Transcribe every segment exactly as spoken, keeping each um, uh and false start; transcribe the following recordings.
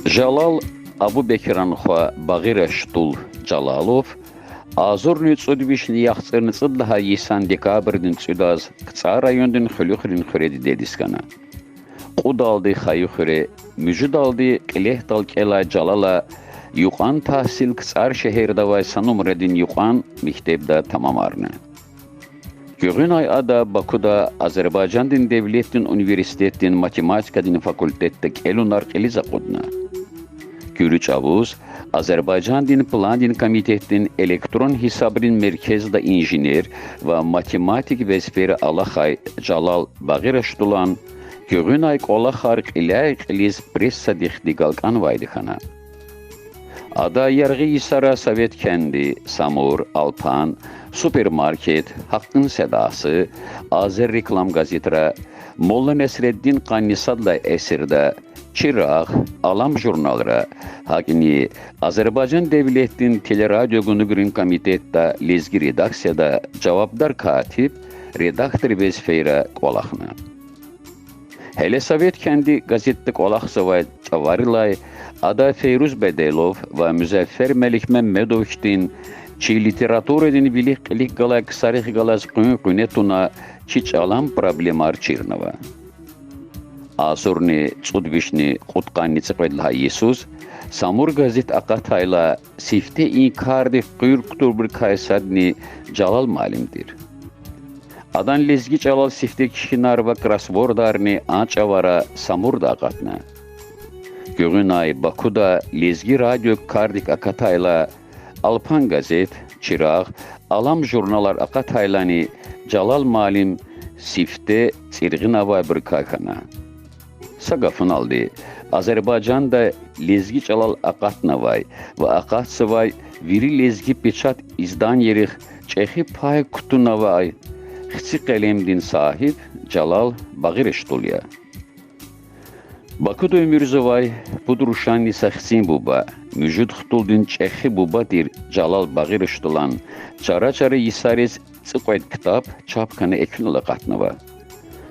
Жалал Абубекиран хва Багъира Штул Жалалов агъзурни цӀуд вишни яхцӀурни цӀуд лагьай йисан декабрдин цӀудаз КцӀар райондин Хуьлуьхрин хуьре дидедиз хьана. Кьудалди Хайи хуьре, муьжуьдалди кьилехъдал кӀелай Жалала юкьван тагьсил КцӀар шегьерда авай са нумрадин юкьван мектебда тамамарна. Гуьгъуьнай ада Бакуда Азербайжандин девлетдин университетдин математикадин факультетда кӀелунар кьилиз акъудна. Куьруь чӀавуз Азербайжандин пландин комитетдин электрон гьисабрин меркезда инженер ва математик везифейра алахъай Жалал Багъира Штулан гуьгъуьнай кӀвалахар кьиляй-кьилиз прессадихъди галкӀанвайди хьана. Ада яргъи йисара Совет кенди Самур, Алпан, Супермаркет, Гьахъдин седасы, Азерреклам газетра, Молла Несреддин къанни сад лагьай эсирда, Чирагъ, Алам журналра, гьакӀни Азербайжан девлетдин телерадиогунугрин комитетда лезги редакцияда жавабдар катиб, редактор везифейра кӀвалахна. Гьеле Совет кенди газетда кӀвалахзавай чӀаварилай ада Фейруз Беделов ва Музаффер Меликмемедов хьтин чи литературадин вилик-кьилик галай ксарихъ галаз къуьн-къуьне туна, чи чӀалан проблемар чирнава. Агъзурни цӀуд вишни кьудкъанни цӀикьвед лагьай йисуз Самур газет акъатайла, сифте и кардик къуьр кутурбурукай садни Жалал муаллим тир. Адан лезги чӀалал сифте кхьинар ва кроссвордарни а чӀавара Самурда акъатна. Гуьгъуьнай Бакуда лезги радио кардик акатайла, Алпан газет, Чирагъ, Алам журналар акъатайлани, Жалал муаллим сифте цӀиргъина авайбурукай хьана. Са гафуналди, Азербайжанда лезги чӀалал акъатнавай ва акъатзавай вири лезги печат изданийрихъ чӀехи пай кутунвай хци къелемдин сагьиб Жалал Багъираштул я. Бакуда уьмуьрзавай, пуд рушанни са хцин буба, муьжуьд хтулдин чӀехи буба тир Жалал Багъираштулан чара-чара йисариз цӀикьвед ктаб чап хьана экуьнал акъатнава: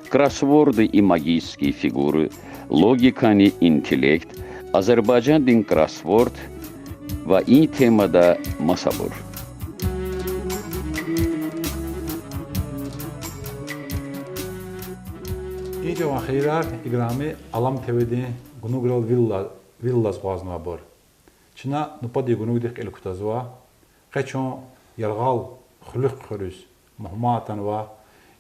Кроссворды и магические фигуры, Логикани интеллект, Азербайжандин кроссворд ва и темада масабур. Ийизвай хийирар, играми Алам ТВ-дин гунуграл вил ала-, вил алаз акъвазнавайбур. Чна нубатдин гунугдихъ кьил кутазва. Къе чун яргъал Хуьлуьхъ хуьруьз мугьман атанва.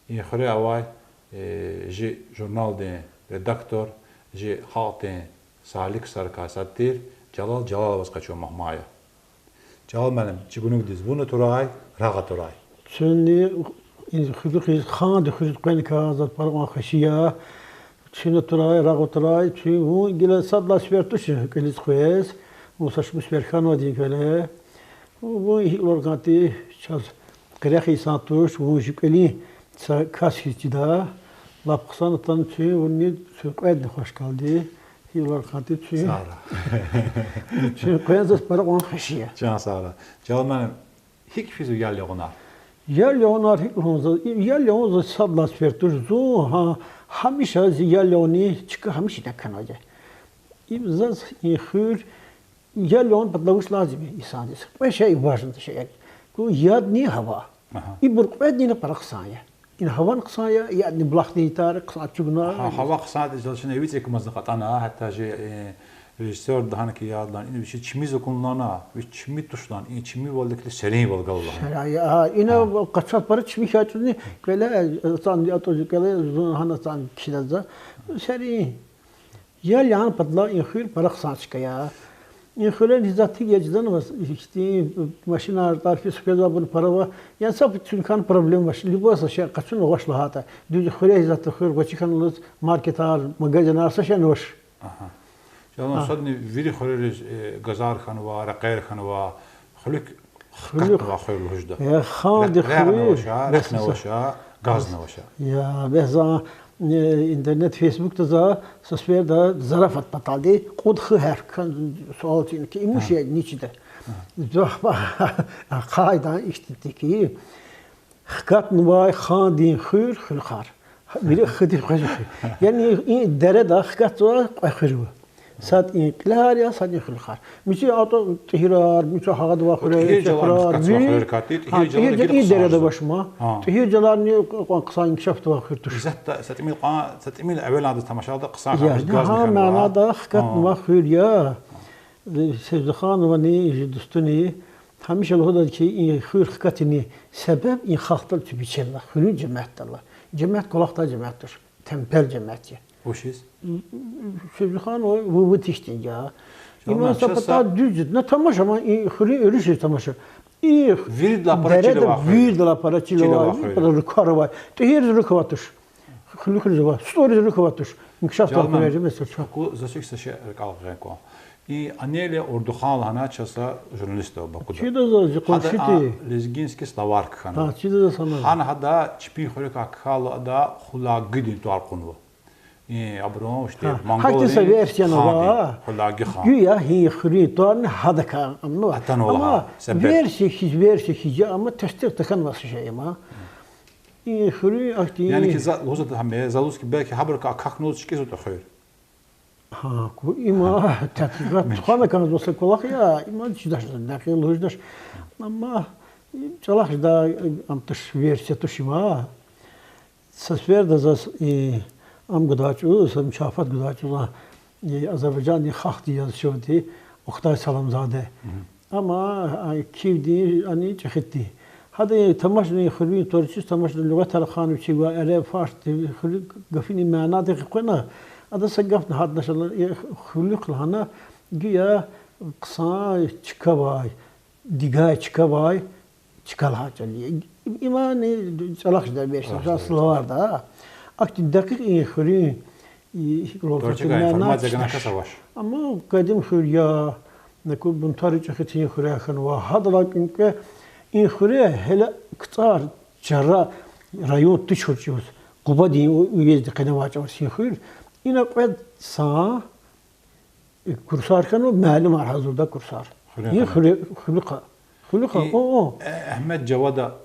И хуьре авай, э, жи журналдин редактор, жи халкьдин сагьлу ксарикай сад тир Жалал Жалаловаз къе чун мугьман я. Жалал муаллим, чи гунугдиз вун атурай, рагъ атурай. Чунни и хуьруьз, ханди хуьруьз къвеникай заз пара кьван хвеши я. Чун атурай, рагъ атурай, чун вун гила сад лагьай сефер туш кӀвализ къвез, вун са шумуд сефер хьанвайди кӀвале. Вун гьикӀ лугьур кӀанди, чаз къерех инсан туш, вун жи кӀвалин са кас хьиз чида, лап хъсан атана чун, вунни чун кьведни хвашкалди, гьикӀ лугьур кӀанди чун, чун къвен заз пара кьван хвеши я. Чан сагърай. Жалал муаллим, гьикӀ физва ял ягъунар? Ял ягъунар гьикӀ лугьун заз, ял ягъун заз сад лагьай сефер туш, зун гьа-, гьамиша зи ял ягъуни чка гьамиша даканвайди я. Им заз и хуьр, ял ягъун патал вуч лазим я инсандиз? Кьве шей важный шей я. Ку ядни гьава. Ибур кьведни пара хъсан я. Ина гьавани хъсан я, ядни булахдин ятар хъсан чӀугуна. Гьа, гьава хъсан тир, чна вицӀекмазни кьатӀана, гьатта жи, э, режиссёрди лагьана хьи, ядлан, ина вичи чими акун лагьана, вич чими туш лагьана, и чимивалдикай серинвал гала лагьана. Ина къачун пара чими хьайитӀани, кӀвале, э, цан ятӀани кӀвале, зун гьана цан кхьида за. Серин. Ял ягъун патал и хуьр пара хъсан чка я. И хуьре гьи затӀ гьикӀ язаватӀа, ихьтин машинар, тӀварар физ хквезвайбурни пара ава. Яни са пуд чун хьана проблема авач. Любой са шей къачун авач лагьайтӀа. Дуьз хуьре гьи затӀ хуьр гъвечӀи хьана лугьуз, маркетар, магазинар, са шейни авач. Жалал, садни вири хуьрериз, э, газар хьанва, рекьер хьанва, хуьлуьк хкатнава хуьр лугьуз жеда. Э, ханди хуьр. Рекьни авач, газни авач. Я, бес за, э, интернет, Фейсбукда за са сеферда зарафат паталди кьуд-хы гьарф кхьена суал чна хьи, им вуч я, ничида. Жаваб, ахъайда ихьтин тир хьи, хкатнавай хандин хуьр, хуьлхар. Вири хыдив къвезва. Яни и дереда хкатзавай кьве хуьр ава. Сад и кьилер я, сад и хуьлуьхар. Мичи атӀа ТӀигьирар, мичи гьагъадавай хуьрер, ТӀигьиржалар, вири, ТӀигьиржал и дереда авач ма. ТӀигьиржаларни кьван хъсан инкишаф авай хуьр туш. Исятда са тӀимил кьван, са тӀимил эвеландиз тамашайла хъсан хьанваз, гьа манада хкатнавай хуьр я. Севзухановани, жи дустуни гьамиша лугьудай хьи, и хуьр хкатунин себеб и халкьдал цуьк вичелай, хуьруьн жемятдал алай. Жемят кӀвалахдай жемят туш, темпел жемят я. Вучиз? Севзуханова ву-, вун тишдин я. Има са патай дуьз жеда, на тамаша ма, и хуьруьн уьруьшиз тамаша. И виридалай пара чил авай хуьр. Виридалай пара чил авай, рукар авай. ТӀигьирриз рук авай туш. Хуьлуьхриз авай, СтӀуриз рук авай туш. Инкишаф тахьурай, месела, чун. Аку, заз икӀ са шей ракӀал гъен кӀан. И Анелия Ордуханова лагьана чаз са журналист ава Бакуда. Чида заз, зи къунши тир. Лезгинский словарь кхьенва. Гьана гьада чпин хуьрекай кхьайла ада Хулагидин тӀвар кьунва. И абурун ихьтин монголрин хандин, Хулаги хан. Гьакьиса версияни ава. Гуя гьи хуьруьн тӀварни гьадакай атанва лагьана. Версия хьиз, версия хьиз я, амма тестикь тахьанвай са шей я ма. И хуьруьн ахьтин, яни ки за лугьузватӀа, гьам я, за лугьуз хьи, белки гьабурукай акахьна лугьуз чкӀизватӀа хуьр. Гьа, ку има тадкъикъат тухвана кӀанзава са кӀвалах я, има чидач, дакъикъ лугьуз жедач. Амма чӀалахъ жедай, ам туш, версия туш има. Са сеферда заз, и, ам гудай чӀавуз, са мукафат гудай чӀавуз, и, Азербайжандин халкьдин язучи авайди Октай Саламзаде. Амма, а, Киевдин, ани чӀехиди. Гьада тамашна и хуьруьн тӀварцӀиз, тамашна лугъатар ахъайна вичи ва эреб, фарсди, хуьруьн гафунин мана гекъигна, ада са гафни гьадначна, хуьлуьхъ лагьана, гуя хъсан чка авай, дигай чка авай, чка лагьай чӀал я. Имани чӀалахъ жедай версия, словарда. Ахьтин дакъикъ и хуьруьн, и, лугьуз, информация гана кас авач. Амма къадим хуьр я, аку бунтарив чӀехи хуьряй хьанва. Гьадалай кӀвенкӀве и хуьре гьеле КцӀар чара район туш чӀавуз, Къубадин уезддин къене авай чӀавуз и хуьр. Ина кьвед сан курсар хьанва, муаллимар гьазурдай курсар. И хуьре, хуьруьхъа. Хуьруьхъа, о, о. Агьмед Жавада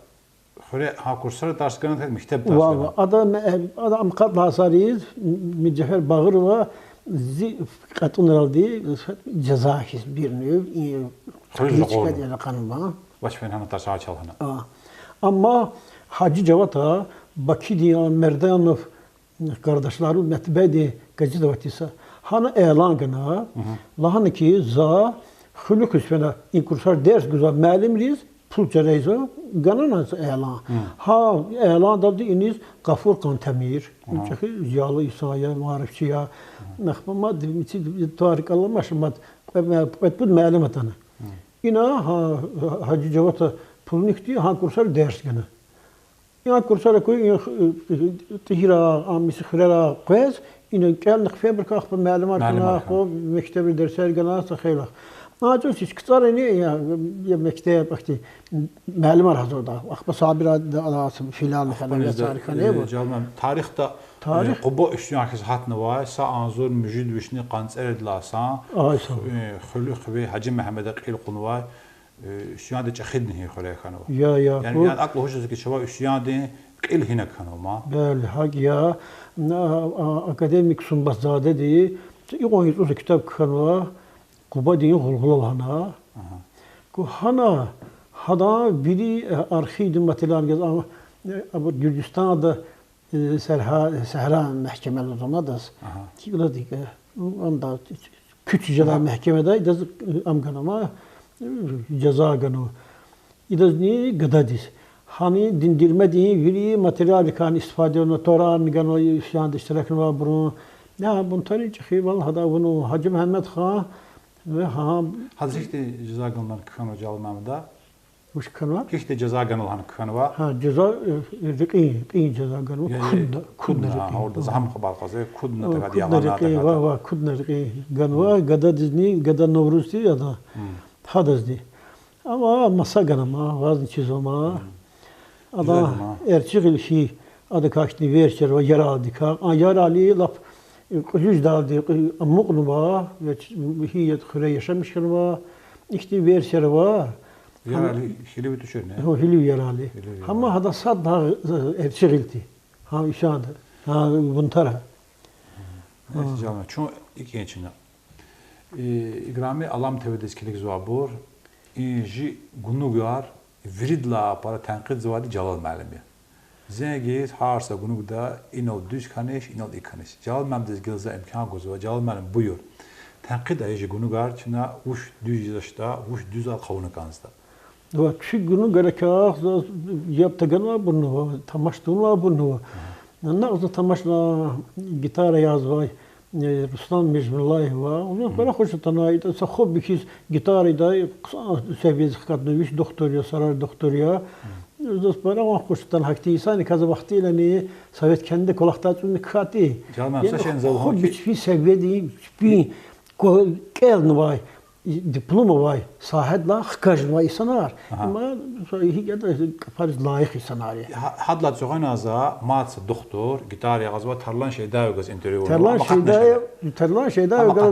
хуьре гьа курсара тарс гана, мектеб тарс гана. Ва, ва, ада ме-, ада ам кьатӀ лагьай йисариз, Миржафер Багъирова зи кьатӀунралди жаза хьиз бирнув, и хуьруьз ракъурнава. Вач фена гьана тарсар чал гьана. Амма Гьажи Жавата Бакидин Мерданов Къардашлар Метбедин газет аватиса. Гьана элан гана. Лагьана ки, за хуьлуьхъиз фена и курсар дерс гузвай муаллимриз пул чара ийизва, гана на за элан. Гьа эландалди иниз Гъафур Къантемир, чӀехи зиялу инсан я, марифчи я. Ахпа мад мици тӀвар-рикӀел аламач, мад кьве-, кьвед-пуд муаллим атана. Ина гьа, Гьажи Жавата пулуник хьтин гьа курсар дерс гана. И курсар аку, и, ТӀигьирра, а миси хуьрера къвез, ина кӀелна хъфебурукай, ахпа муаллимар хьана, ахпа мектебра дерсер гана са хейлах. А чӀавуз КцӀарани, я, я мектеб, ахьтин муаллимар гьазурда. Ахпа Сабирда, филиал хьана, я цар хьана, э, тарихда, э, Къуба уьсьян хьиз гьатнавай, са агъзур муьжуьд вишни къанни цӀерид лагьай йисан, э, хуьлуьхъ ви Гьажи Мегьамеда кьил кьунвай, э, уьсьяндин чӀехидни гьи хуьре хьанва. Я, я, яни, яни акӀ лугьуз жезва ки, чавай уьсьяндин кьил гьинак хьанва ма. Бели, гьакӀ я. На, а, академик Сумбатзадеди икьван юкьуз ктаб кхьенва, Къубадин гъулгъула лагьана. Ку гьана, гьадан вири, э, архивдин материалар газ, а, э, абур Гуьржистанда, э, Сагьра, Сагьра мягькема лугьузва ма адаз. КӀелайди, э, анда куьч жедай мягькемада идаз, э, ам ганва ма, э, жаза ганва. Идазни гададиз. Гьана диндирмедин вири материалрикай истифаде авуна, тӀварарни ганва, уьсьянда иштиракнавайбурун. Я бунтарив чӀехивал гьада авунва Гьажи Мегьамед хан, ва гьа. Гьадаз гьихьтин жаза ганвани кхьенва, Жалал Мегьамед? Вуч кхьенва? Гьихьтин жаза ганва гьана кхьенва? Гьа, жаза, э, рекьин, рекьин жаза ганва. Кудна, кудна рекьин. Гьа, за гьам хабар кьазва, кудна тагад, кудна рекьин, ва, ва, кудна рекьин ганва, гададизни, гада Навруз тир ада. Гьадазни. Амма маса гана ма, вазни чизва ма. Ада эрчӀи гъил хьи, адакай ихьтин версияр ава яралдикай. А ярали лап, э, кьуьзуь жедалди, э, амукьнава, я, гьи я хуьре яшамиш хьанва, ихьтин версияр ава. Ярали хилив туширни? Гьа, хилив ярали. Гьама гьада сад лагьай, э, эрчӀи гъил тир. Гьа, ишанда. Гьа, бунтара. Чун икӀ я чна. Э, играми Алам ТВ-диз килигзавайбур, и жи гунугар виридалай пара тенкьидзавайди Жалал муаллим я. Зенгиз гьар са гунугда инал дуьз хьанач, инал икӀ хьанач. Жалал муаллимдиз гила за имкан гузва. Жалал муаллим, буюр. Тенкьид ая жи гунугар, чна вуч дуьз жезвачтӀа, вуч дуьзар хъувуна кӀанзаватӀа. Ва чи гунугарикай за яб таганвайбурни ава, тамаш тавунвайбурни ава. Накь за тамашна гитара язавай, э, Руслан Межмуллаев ва, вуна пара хуш атана, итӀа са хобби хьиз гитара ийидай, хъсан севиядиз хкатна, вич духтур я, Сарар духтур я. Заз пара ван хуш атана, гьахьтин инсанрикай за вахтилани Совет кӀанда кӀвалахдай цӀуна кхьайтӀа. Жалал муаллим, са шейни зал хьун хьи, чпин севиядин, чпин ко-, кӀелнавай, диплом авай, сагьадилай хкажнавай инсанар. Има са гьикӀ ятӀа капариз лайих инсанар я. Гьа-, гьадалай цугъуна за мад са духтур, гитара ягъазва, Тарлан Шейдаеваз интервью авунва, Тарлан Шейдаев, Тарлан Шейдаев гьа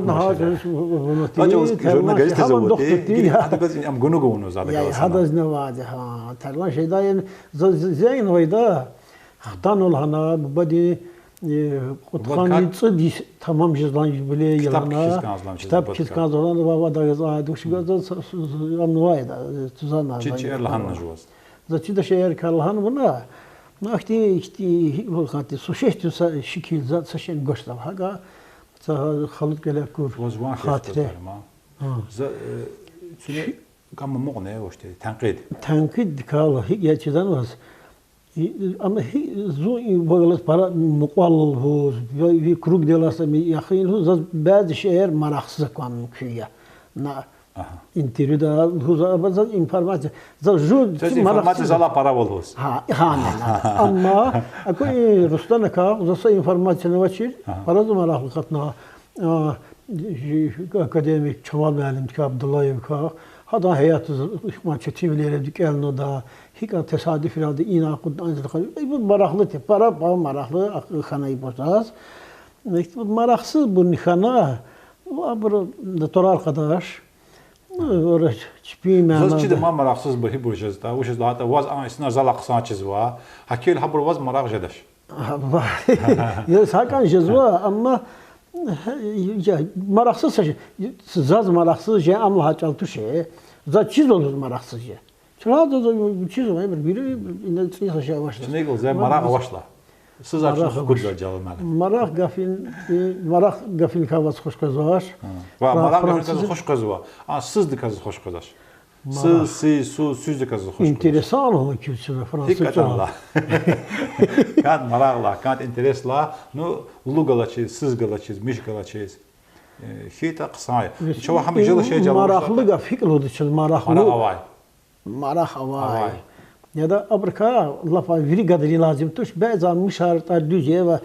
журналист тир, гьаман духтур тир. Гьадаз ам гунуг авунва за, гьадаз авайди, гьа. Тарлан Шейдаев за, за, зенг авайда, хтана лагьана, бубадин, э, кьудкъанни цӀуд йис тамам жезвай юбилей я лагьана, ктаб кхьиз кӀанзава лагьана, ва, ва, адаз, а, душ гваз, за, за, за, ам авайда, тузана, чи, чиер лагьана жуваз. За чида шейэр кар лагьана вуна. Ну, ахьтин, ихьтин, гьикӀ лугьун хьи, существенный са шикил за са шейни гвачтӀа гьакӀа, са халуд кӀвале акур хатире. За, э, цуьне гам амукьна вахтунда тенкьид. Тенкьиддикай гьикӀ я чизвани ваз. И, ам гьи-, зун и вахтунда пара мукьвал лугьуз, ви, ви кругдилай са ми яхин лугьуз, заз бязи шейэр марахсуз акван мумкин я. На интервьюда лугьуз, а, заз информация, заз жу... Заз информация марахсуз, залай пара ава лугьуз. Гьа, гьа, на, на. Амма аку и Русланакай за са информация авачир, пара за марахлу катна, а, жи академик Чамал муаллимдикай, Абдуллаевкай, гьадан гьаятдиз ихьтин четинвилер кӀелнавайди, гьикӀ тесадуфралди ина акъудна, анжах, ибур марахлу тир, пара, пара марахлу хьана ибур заз. Марахсуз бу хьана, абур натурал къадач. Чпин мана. Заз чида ман марахсуз ба гьибур жезватӀа, вучиз лагьайтӀа ваз а инсанар залай хъсан чизва, гьакӀ хьайила гьабур ваз марагъ жедач. Ва, я, гьакӀан жезва, амма, я, марахсуз са шей, заз марахсуз жен ам лагьай чӀал туш. Заз чизва лугьуз марахсуз жен. Чна заз чизва, вири ина цӀийи са шей авач. Чна гила за марагъ авачла. Заз чна хкудда, Жалал муаллим. Марагъ гафин, марагъ гафиникай ваз хуш къвезвач. Ва марагъ гафиникай заз хуш къвезва. А, суьздикай заз хуш къвезвач. Суьз, суьз, суьз, суьздикай заз хуш къвезвач. Интересан лугьун килчи француз чӀал. КӀанда марагъ лагь, кӀанда интерес лагь, ну, лу галачиз, суьз галачиз, миш галачиз. Э, хьайитӀа хъсан я. Чавай гьам жезва шей жал марахлу гаф гьикӀ лугьуда чаз, марахлу. Марагъ авай. Марагъ авай. Яда абурукай лап вири гадарин лазим туш, бязи мишар тӀвар дуьз я ва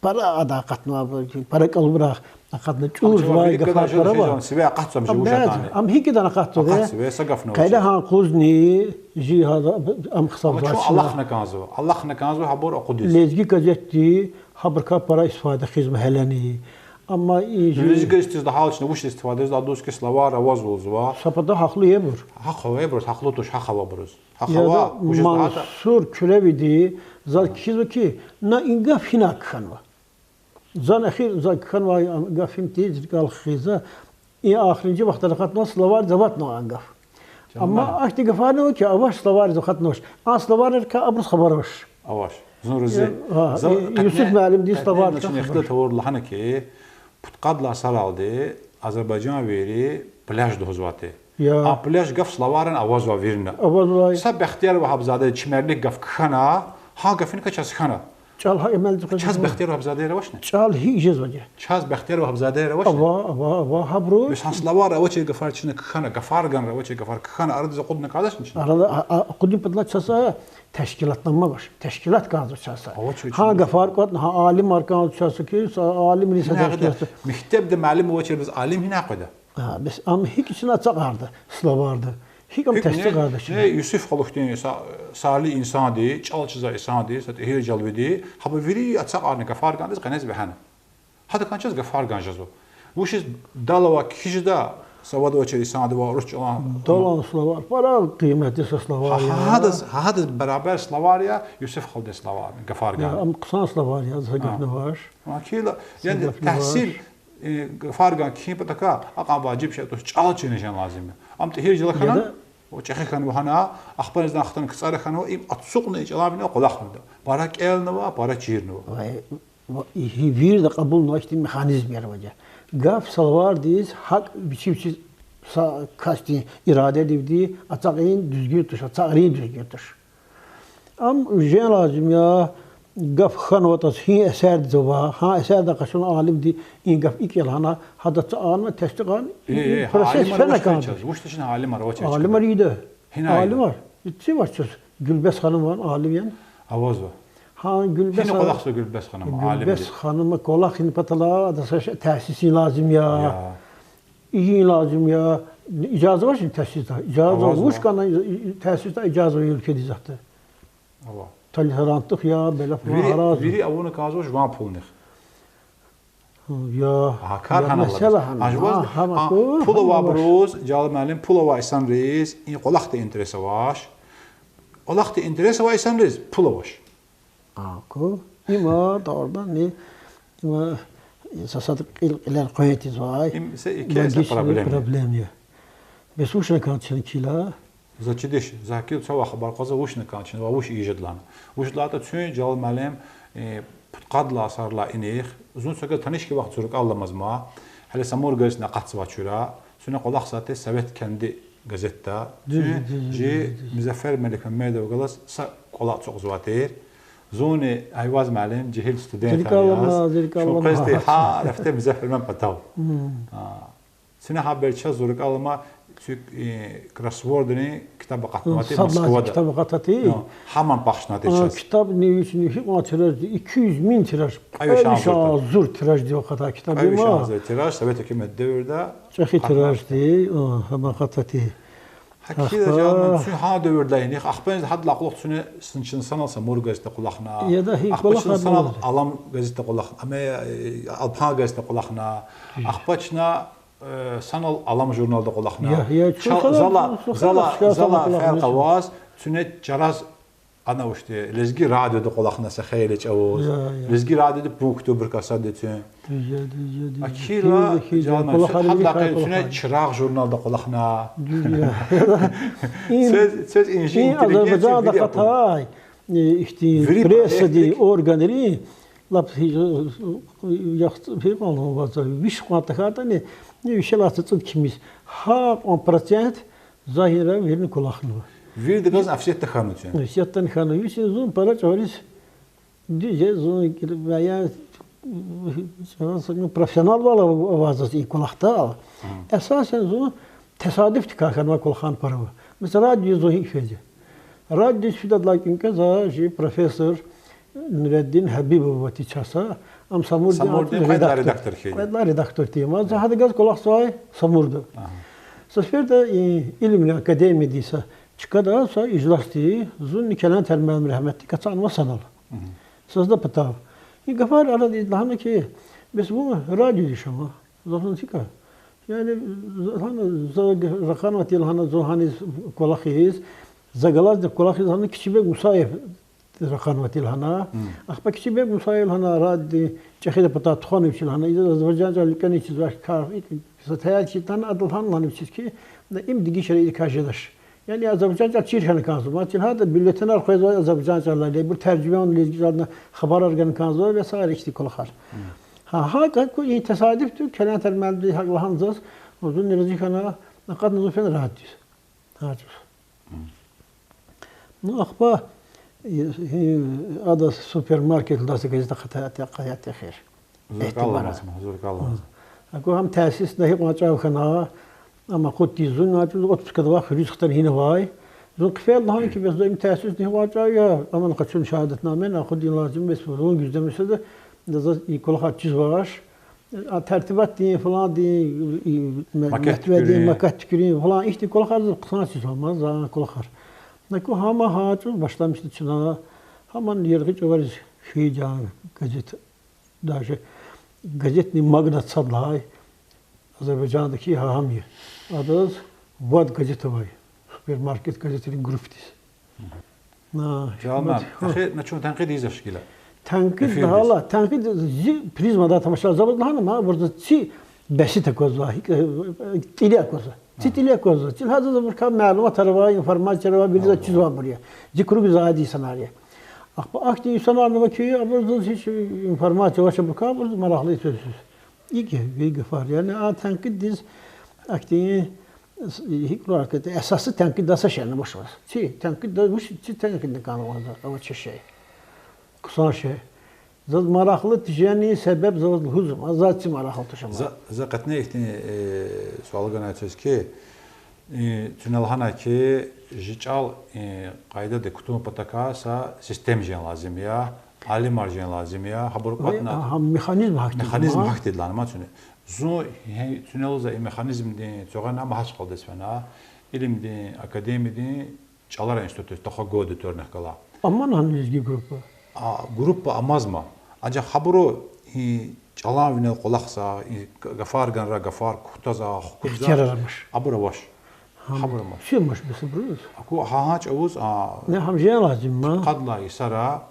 пара ада акъатнава, пара кӀалубра акъатна, чӀурзавай гафар пара ава. Сиве акъатзава жи вуч ятӀани. Ам гьикӀ ятӀани акъатзава. Къайда гьа къузни, жи гьа, ам хъсан чун алахъна кӀанзава. Алахъна кӀанзава гьабур акъудиз. Лезги газетди гьабурукай пара истифада хъийизва гьелени. Амма и жи лезги газетдиз лагьайла чна вучиз истифада ийизва, адаз хьи словарь авазва лугьузва. Са пата гьахълу я ибур. Гьахъ авайбуруз, гьахълу туш, гьахъ авайбуруз. Гьахъ ава, вучиз лагьайтӀа Мансур Куьлевиди заз кхьизва хьи, на и гаф гьинай кхьенва. Зани эхир за кхьенвай гаф им тир, зи рикӀел хкизва, и ахиримжи вахтара акъатнавай словарьда аватнавай гаф. Амма ахьтин гафарни ава хьи, авач, словарьда акъатнавач. А словарьрикай абуруз хабар авач. Авач. Зун рази я. Юсуф муаллимдин словарь кхьена чна ихтилат авур лагьана хьи, пудкъад лагьай йисаралди азербайжанвийри пляж лугьузвай тир. А пляж гаф словарьда авазвай вирина. Авазвай. Са Бехтияр Вагьабзадедин чимерлик гаф кхьена, гьа гафуникай чаз хьана. ЧӀал гьа эмел чаз Бехтияр Вагьабзадейри авачни? ЧӀал гьикӀ жезвайди я? Чаз Бехтияр Вагьабзадейри авачни? Ава, ава, ава, гьабуру. Бес гьа словарь авачир гафар чна кхьена, гафарганра авачир гафар кхьена, арадиз акъудна кӀанзавачни чна? Арада, а, а, акъудун патал чаз са тешкилатнама авач. Тешкилат кӀанзава чаз са. Гьа гафар кӀватӀна, гьа алимар кӀанзава чаз са, ки са алимрин са тешкилат. Мектебда муаллим авачирбуруз алим гьинай къведа? А, бес ам гьикӀ чна ацукьарда, словарьда? ГьикӀ ам тестикьарда чна? Юсуф халу хьтин са, салигь инсанди, чӀал чизвай инсанди, са тӀигьиржалвиди, гьабур вири ацукьарна гафаргандиз къенез вегьена. Гьадакай чаз гафарган жезва. Вучиз далай кхьиз жеда, савад авачир инсанди ва урус чӀалан. Далан словарь пара къиметдин са словарь я. Гьадаз, гьадаз барабар словарь я Юсуф халудин словарь, гафарган. Ам хъсан словарь я, за гаф авач. Акила, яни тахсил э, гафарган кхьин патахъай, акьван важиб шей туш, чӀал чирна жен лазим я. Ам тӀигьиржал хьана, яда, о чӀехи хьанва гьана, ахпа низан хтана кцӀара хьанва, им ацукьна и чӀалан вине кӀвалахнава. Пара кӀелнава, пара чирнава. Вай, ва-, и вирида кьабулнавай ихьтин механизмар авач. Гаф салавардиз гьакӀ вичи-вичи са касдин ирададивди ацукьун дуьзгуьн туш, ацукьун дуьзгуьн туш. Ам жен лазим я, гаф хьанватӀа, гьи эсердиз ава, гьа эсердай къачуна алимди и гаф икӀ я лагьана, гьадаз алимар тестикьарна, э, э, процесс алимар фена кӀанзава. Вучда чна алимар авач? Алимар ийида. Гьина ийида? Алимар. Ици вач чаз, Гуьлбес ханум ван алим яни? Авазва. Гьа, Гуьлбес. Гьина кӀвалахзава Гуьлбес ханум, алим? Гуьлбес ханума кӀвалахна патал адаз тесис ийин лазим я. Я. Ийин лазим я. Ижаза авачни тесисда? Ижаза авач. Вуч кӀана тесисда ижаза авай уьлкведа исятда? Ава. Толерантдихъ я, беле пул, вири, гьараз вири авуна кӀанзавач жуван пулунихъ. Я, гьа кар гьана месела гьана. Пул авайбуруз, Жалал муаллим, пул авай инсанриз и кӀвалахда интерес авач. КӀвалахда интерес авай инсанриз пул авач. Аку, има, дугъриданни, има, са сад кьил кьилел къвен тийизвай. Им са логичный проблема я. Бес вуч хьана кӀан чна килиг? За чидиш, за килиг цавай хабар кьазва вуч хьана кӀан чна ва вуч ийиз жеда лагьана. Вучиз лагьайтӀа чун, Жалал муаллим, э, пудкъад лагьай йисарилай инихъ, зун цвеказ таниш хьайи вахт зуркӀал аламазма, гьеле Самур газетдин акъатзавай чура, чуьне кӀвалахзавай тир Совет кенди газетда. Дуьз, чун дуьз, жи дуьз, дуьз. Музаффер Меликмамедоваз галаз са кӀвалах ацукьзавай тир. Зунни Айваз муаллим, жегьил студент я, зуркӀал алама, зуркӀал алама. Чун къвезди гьар гьафте Музафферман патав. Мм. А, чуьне гьа бер чаз зуркӀал алама, чуьк, э, кроссвордни ктаб акъатнавай тир Москвада. Сад лагьай китаб акъатнавай тир. Ну, гьамни бахшнавай тир чаз. Китабни вични гьикьван тиражди, икӀ юз мин тираж. Кьве виш агъзур тираждив акъатай китаб я. Кьве виш агъзур тираж, Совет гьукумат девирда. ЧӀехи тиражди, а, гьам акъатнавай тир. Гьакӏ хьайила, Жалал муаллим, чун гьа девирдилай инихъ, ахпа гьадалай кьулухъ чуьне, чна санал Самур газетда кӀвалахна. Яда, гьи, ахпа чна санал Алам газетда кӀвалахна, ам, э, Алпан газетда кӀвалахна. Ахпа чна, э, санал Алам журналда кӀвалахна. Я, я, чун зала, зала, зала феркъ аваз, чуьне чараз ана вучтӀа, лезги радиода кӀвалахна са хейлин чӀавуз. Я, я. Лезги радиода пуд ктаб касди чун. Дуьз я, дуьз я, дуьз я. Акила, Жалал муаллим, гьадалай кьулухъ чуьне Чирагъ журналда кӀвалахна. Дуьз я. Сез, сез инжи интеллигенция Азербайжанда вири акъатай, э, ихьтин вири прессадин органри, лап, э, яхцӀур, гьикьван ваз, виш кьван тахьайтӀани, вишелай цӀуд кимиз. Гьа кьван процент за гьира вирни кӀвалахнава. Вирида галаз офсетда хьанва чун. Офсетда хьанва. Вичин зун пара чӀавариз, дуьз я, зун ва я, ну, профессионалвал ава заз и кӀвалахда. Эсасан зун тесадуфдикай хьанвай кӀвалахар пара ава. Месела, радиодиз зун гьикӀ фейиди? Радиодиз фидайдалай кӀвенкӀве за жи профессор Нуреддин Гьабибов авай тир часа, ам Самурдин, Самурдин кьвед лагьай редактор хьайиди. Кьвед лагьай редактор тир. Ма за гьада галаз кӀвалахзавай Самурда. Ага. Са сеферда и илимрин академиядин са чкада са ижлас тир, зунни Келентер муаллим рагьметдик ацукьнава санал. Мгм. Са заз патав. И гафар арада ийиз лагьана хьи, бес вун радиодиз ама. Заз лагьана хьи, яни, лагьана, за ракъанвай тир лагьана зун гьаниз кӀвалахиз, за галазни кӀвалахиз лагьана Кичибег Мусаев ракъанвай тир лагьана. Мм. Ахпа Кичибег Мусаев лагьана радиодин чӀехидай патай тухванвай чи лагьана, и азербайжан чӀал кӀвенин чизвай кар, и са таяр читана, ада лагьана вичиз хьи, им дегишарай, идакай жедач. Яни азербайжан чӀал чир хьана кӀанзава. Ма чи лагьайтӀа бюллетенар къвезвай азербайжан чӀалалди, ибур таржума авуна лезги чӀалалди хабарар гана кӀанзава ва сари ихьтин кӀвалахар. Мм. Гьа, гьа, как и тесадуф тир, Келентер муаллимди гьакӀ лагьана заз, зунни рази хьана, акъатна зун фена радиодиз. Гьа чӀавуз. Ну, ахпа, и, и, ада супермаркетдиз газет акъатайтӀа, акъатайтӀа эхир. ЗуркӀал аламаз, ма, зуркӀал аламаз. Аку гьам тесисда гьикьван чӀав хьана, ам акъудиз зун, гьа чӀавуз отпускада авай хуьруьз хтана гьина авай. Зун хъфейла лагьана хьи, бес за им тесисда гьикьван чӀав я, аман къачуна шагьадатнамани акъудун лазим, бес зун гуьзде меселада, да заз и кӀвалахар чизвач. А тартибатдин, фландин, и, ме-, макет туькӀуьрин, макет туькӀуьрин, флан ихьтин кӀвалахар заз хъсан чизвай, ма, за кӀвалахар. Аку гьам гьа чӀавуз башламишна чна, гьаман яргъи чӀавариз хьайиди я газет. Даже газетни магнат сад лагьай Азербайжанда хьи гьа гьам я. Адаз вад газет авай, супермаркет газетрин группадиз. Жалал муаллим, эхир на чун танкъид ийизвач гила. Тенкьид Эфирдиз. Гьала, тенкьид зи призмадай тамаша, за ваз лагьана, ма, абур за ци бесид аквазва, гьикӀ, э, тӀили аквазва. Ци тӀили аквазва. Ци гьаза за абурукай малуматар ава, информация ава, вири за чизвайбур я. Зи кругзай инсанар я. Ахпа ахьтин инсанар ава хьи, абур за гьич информация авач абурукай, абур за марагълу я. ИкӀ я, ви гафар. Яни а тенкьиддиз ахьтин, гьикӀ лугьуз, эсасдиз тенкьиддай са шейни амач ваз. Ци тенкьиддай вуч, ци тенкьидни кӀанзава ваз, авачир шей. Хъсан шей. Заз марагълу тежерин себеб за ваз лугьузва, за ци марагълу туш ама. За, за кьетӀен ихьтин, э, суал ганай чаз хьи, э, чуьне лагьана хьи, жи чӀал, э, къайдада кутун патахъай са система жен лазим я, алимар жен лазим я, гьабур кӀватӀна, гьа механизм гьахьтинди, механизм гьахьтинди лагьана ма чуьне. Зун, гьи, чуьне лугьузва и механизмдин цуьгъана Магьачкъаладиз фена, илимдин академиядин чӀаларин институтдиз, тахва года тӀварунихъ галай. Аман гьана лезги группа? А, группа амазма. Анжах гьабуру и чӀалан винел кӀвалахзавай, и г-, гафарганра гафар кутазвай, хкудзавай, ихтиярар амач, абур авач. Гьабур амач. Чун амач бес абуруз. Аку гьа-, гьа чӀавуз, а, гьам жен лазим я. Къад лагьай йисара,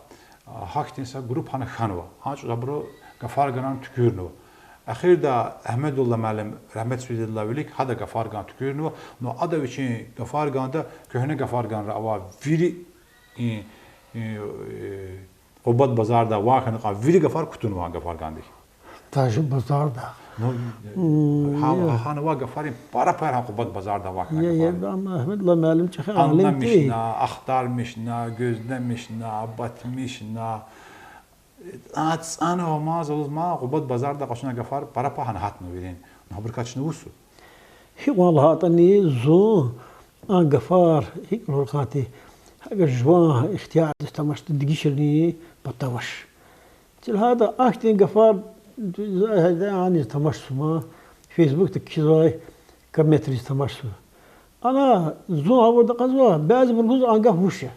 а, гьахьтин са группа гьана хьанва. Гьа чӀавуз абуру гафарганрин туькӀуьрнава. Эхирда Агьмедуллагь муаллим, рагьметдиз фидайдалай вилик, гьада гафарган туькӀуьрнава, ну ада вичин гафарганда куьгьне гафарганра авай вири, и, и, э, Къубад базарда ван хьана кьван вири гафар кутунва гафаргандик. Даже базарда. Ну, гьа, гьана авай гафарин пара пай гьа Къубад базарда ван хьана гафар. Ам Агьмедуллагь муаллим чӀехи алим тир. Аннамишна, ахтармишна, гуьзлемишна, батмишна. А цӀанва ма, за лугьузма, Къубад базарда къачуна гафар пара пай гьана гьатна вирин. Ну, гьабурукай чна вуч суз? Гьикьван лагьайтӀани зун а гафар, гьикӀ лугьуз хьи, гьакӀ жуван ихтиярдиз тамашда дегишарин патавач. Чилгьада ахьтин гафар, за гьада аниз тамашзава, фейсбукда кхьизвай комментарийриз тамашзава. Ана зун гъавурда кьазва, бязибуру лугьуз а гаф вуч я.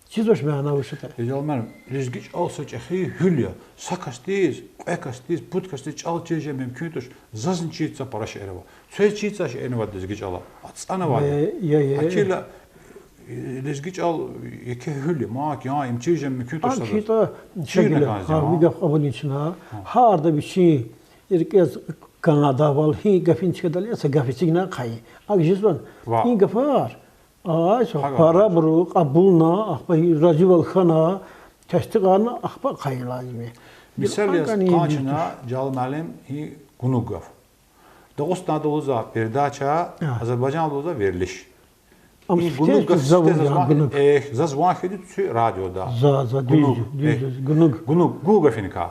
Чизвач мана вуч ятӀа. Ижалман, лезги чӀал са чӀехи гьуьл я. Са касдиз, кьве касдиз, пуд касдиз чӀал чир жен мумкин туш, зазни чирзавай пара шейэр ава. Квез чирзавай шейэр авайди лезги чӀала? АцӀанвайди я. Э, я, я. Гьакила, э, лезги чӀал еке гьуьл я, ма, я, им чир жен мумкин туш. А, заз хьайитӀа, чирна кӀанзава, гьа, ви гаф кьабулнава чна. Гьарда вичин рикӀиз кӀандайвал, гьи гафин чкадал я, са гаф эцигна хъайи. Акӏ жезвани? Ва. И гафар Ай, са парабуру кьабулна, ахпа разивал хьана, тестикьарна, ахпа хъайи лазим я. Мисал яз, къанни къачуна, Жалал муаллим, и гунуг гаф. Дагъустанда лугьузва передача, Азербайжанда лугьузва верилиш. Ам и гунуг гаф заз ван хьайиди куь радиода. За, за, дуьз, дуьз, дуьз, гунуг. Гунуг, гу гафиникай.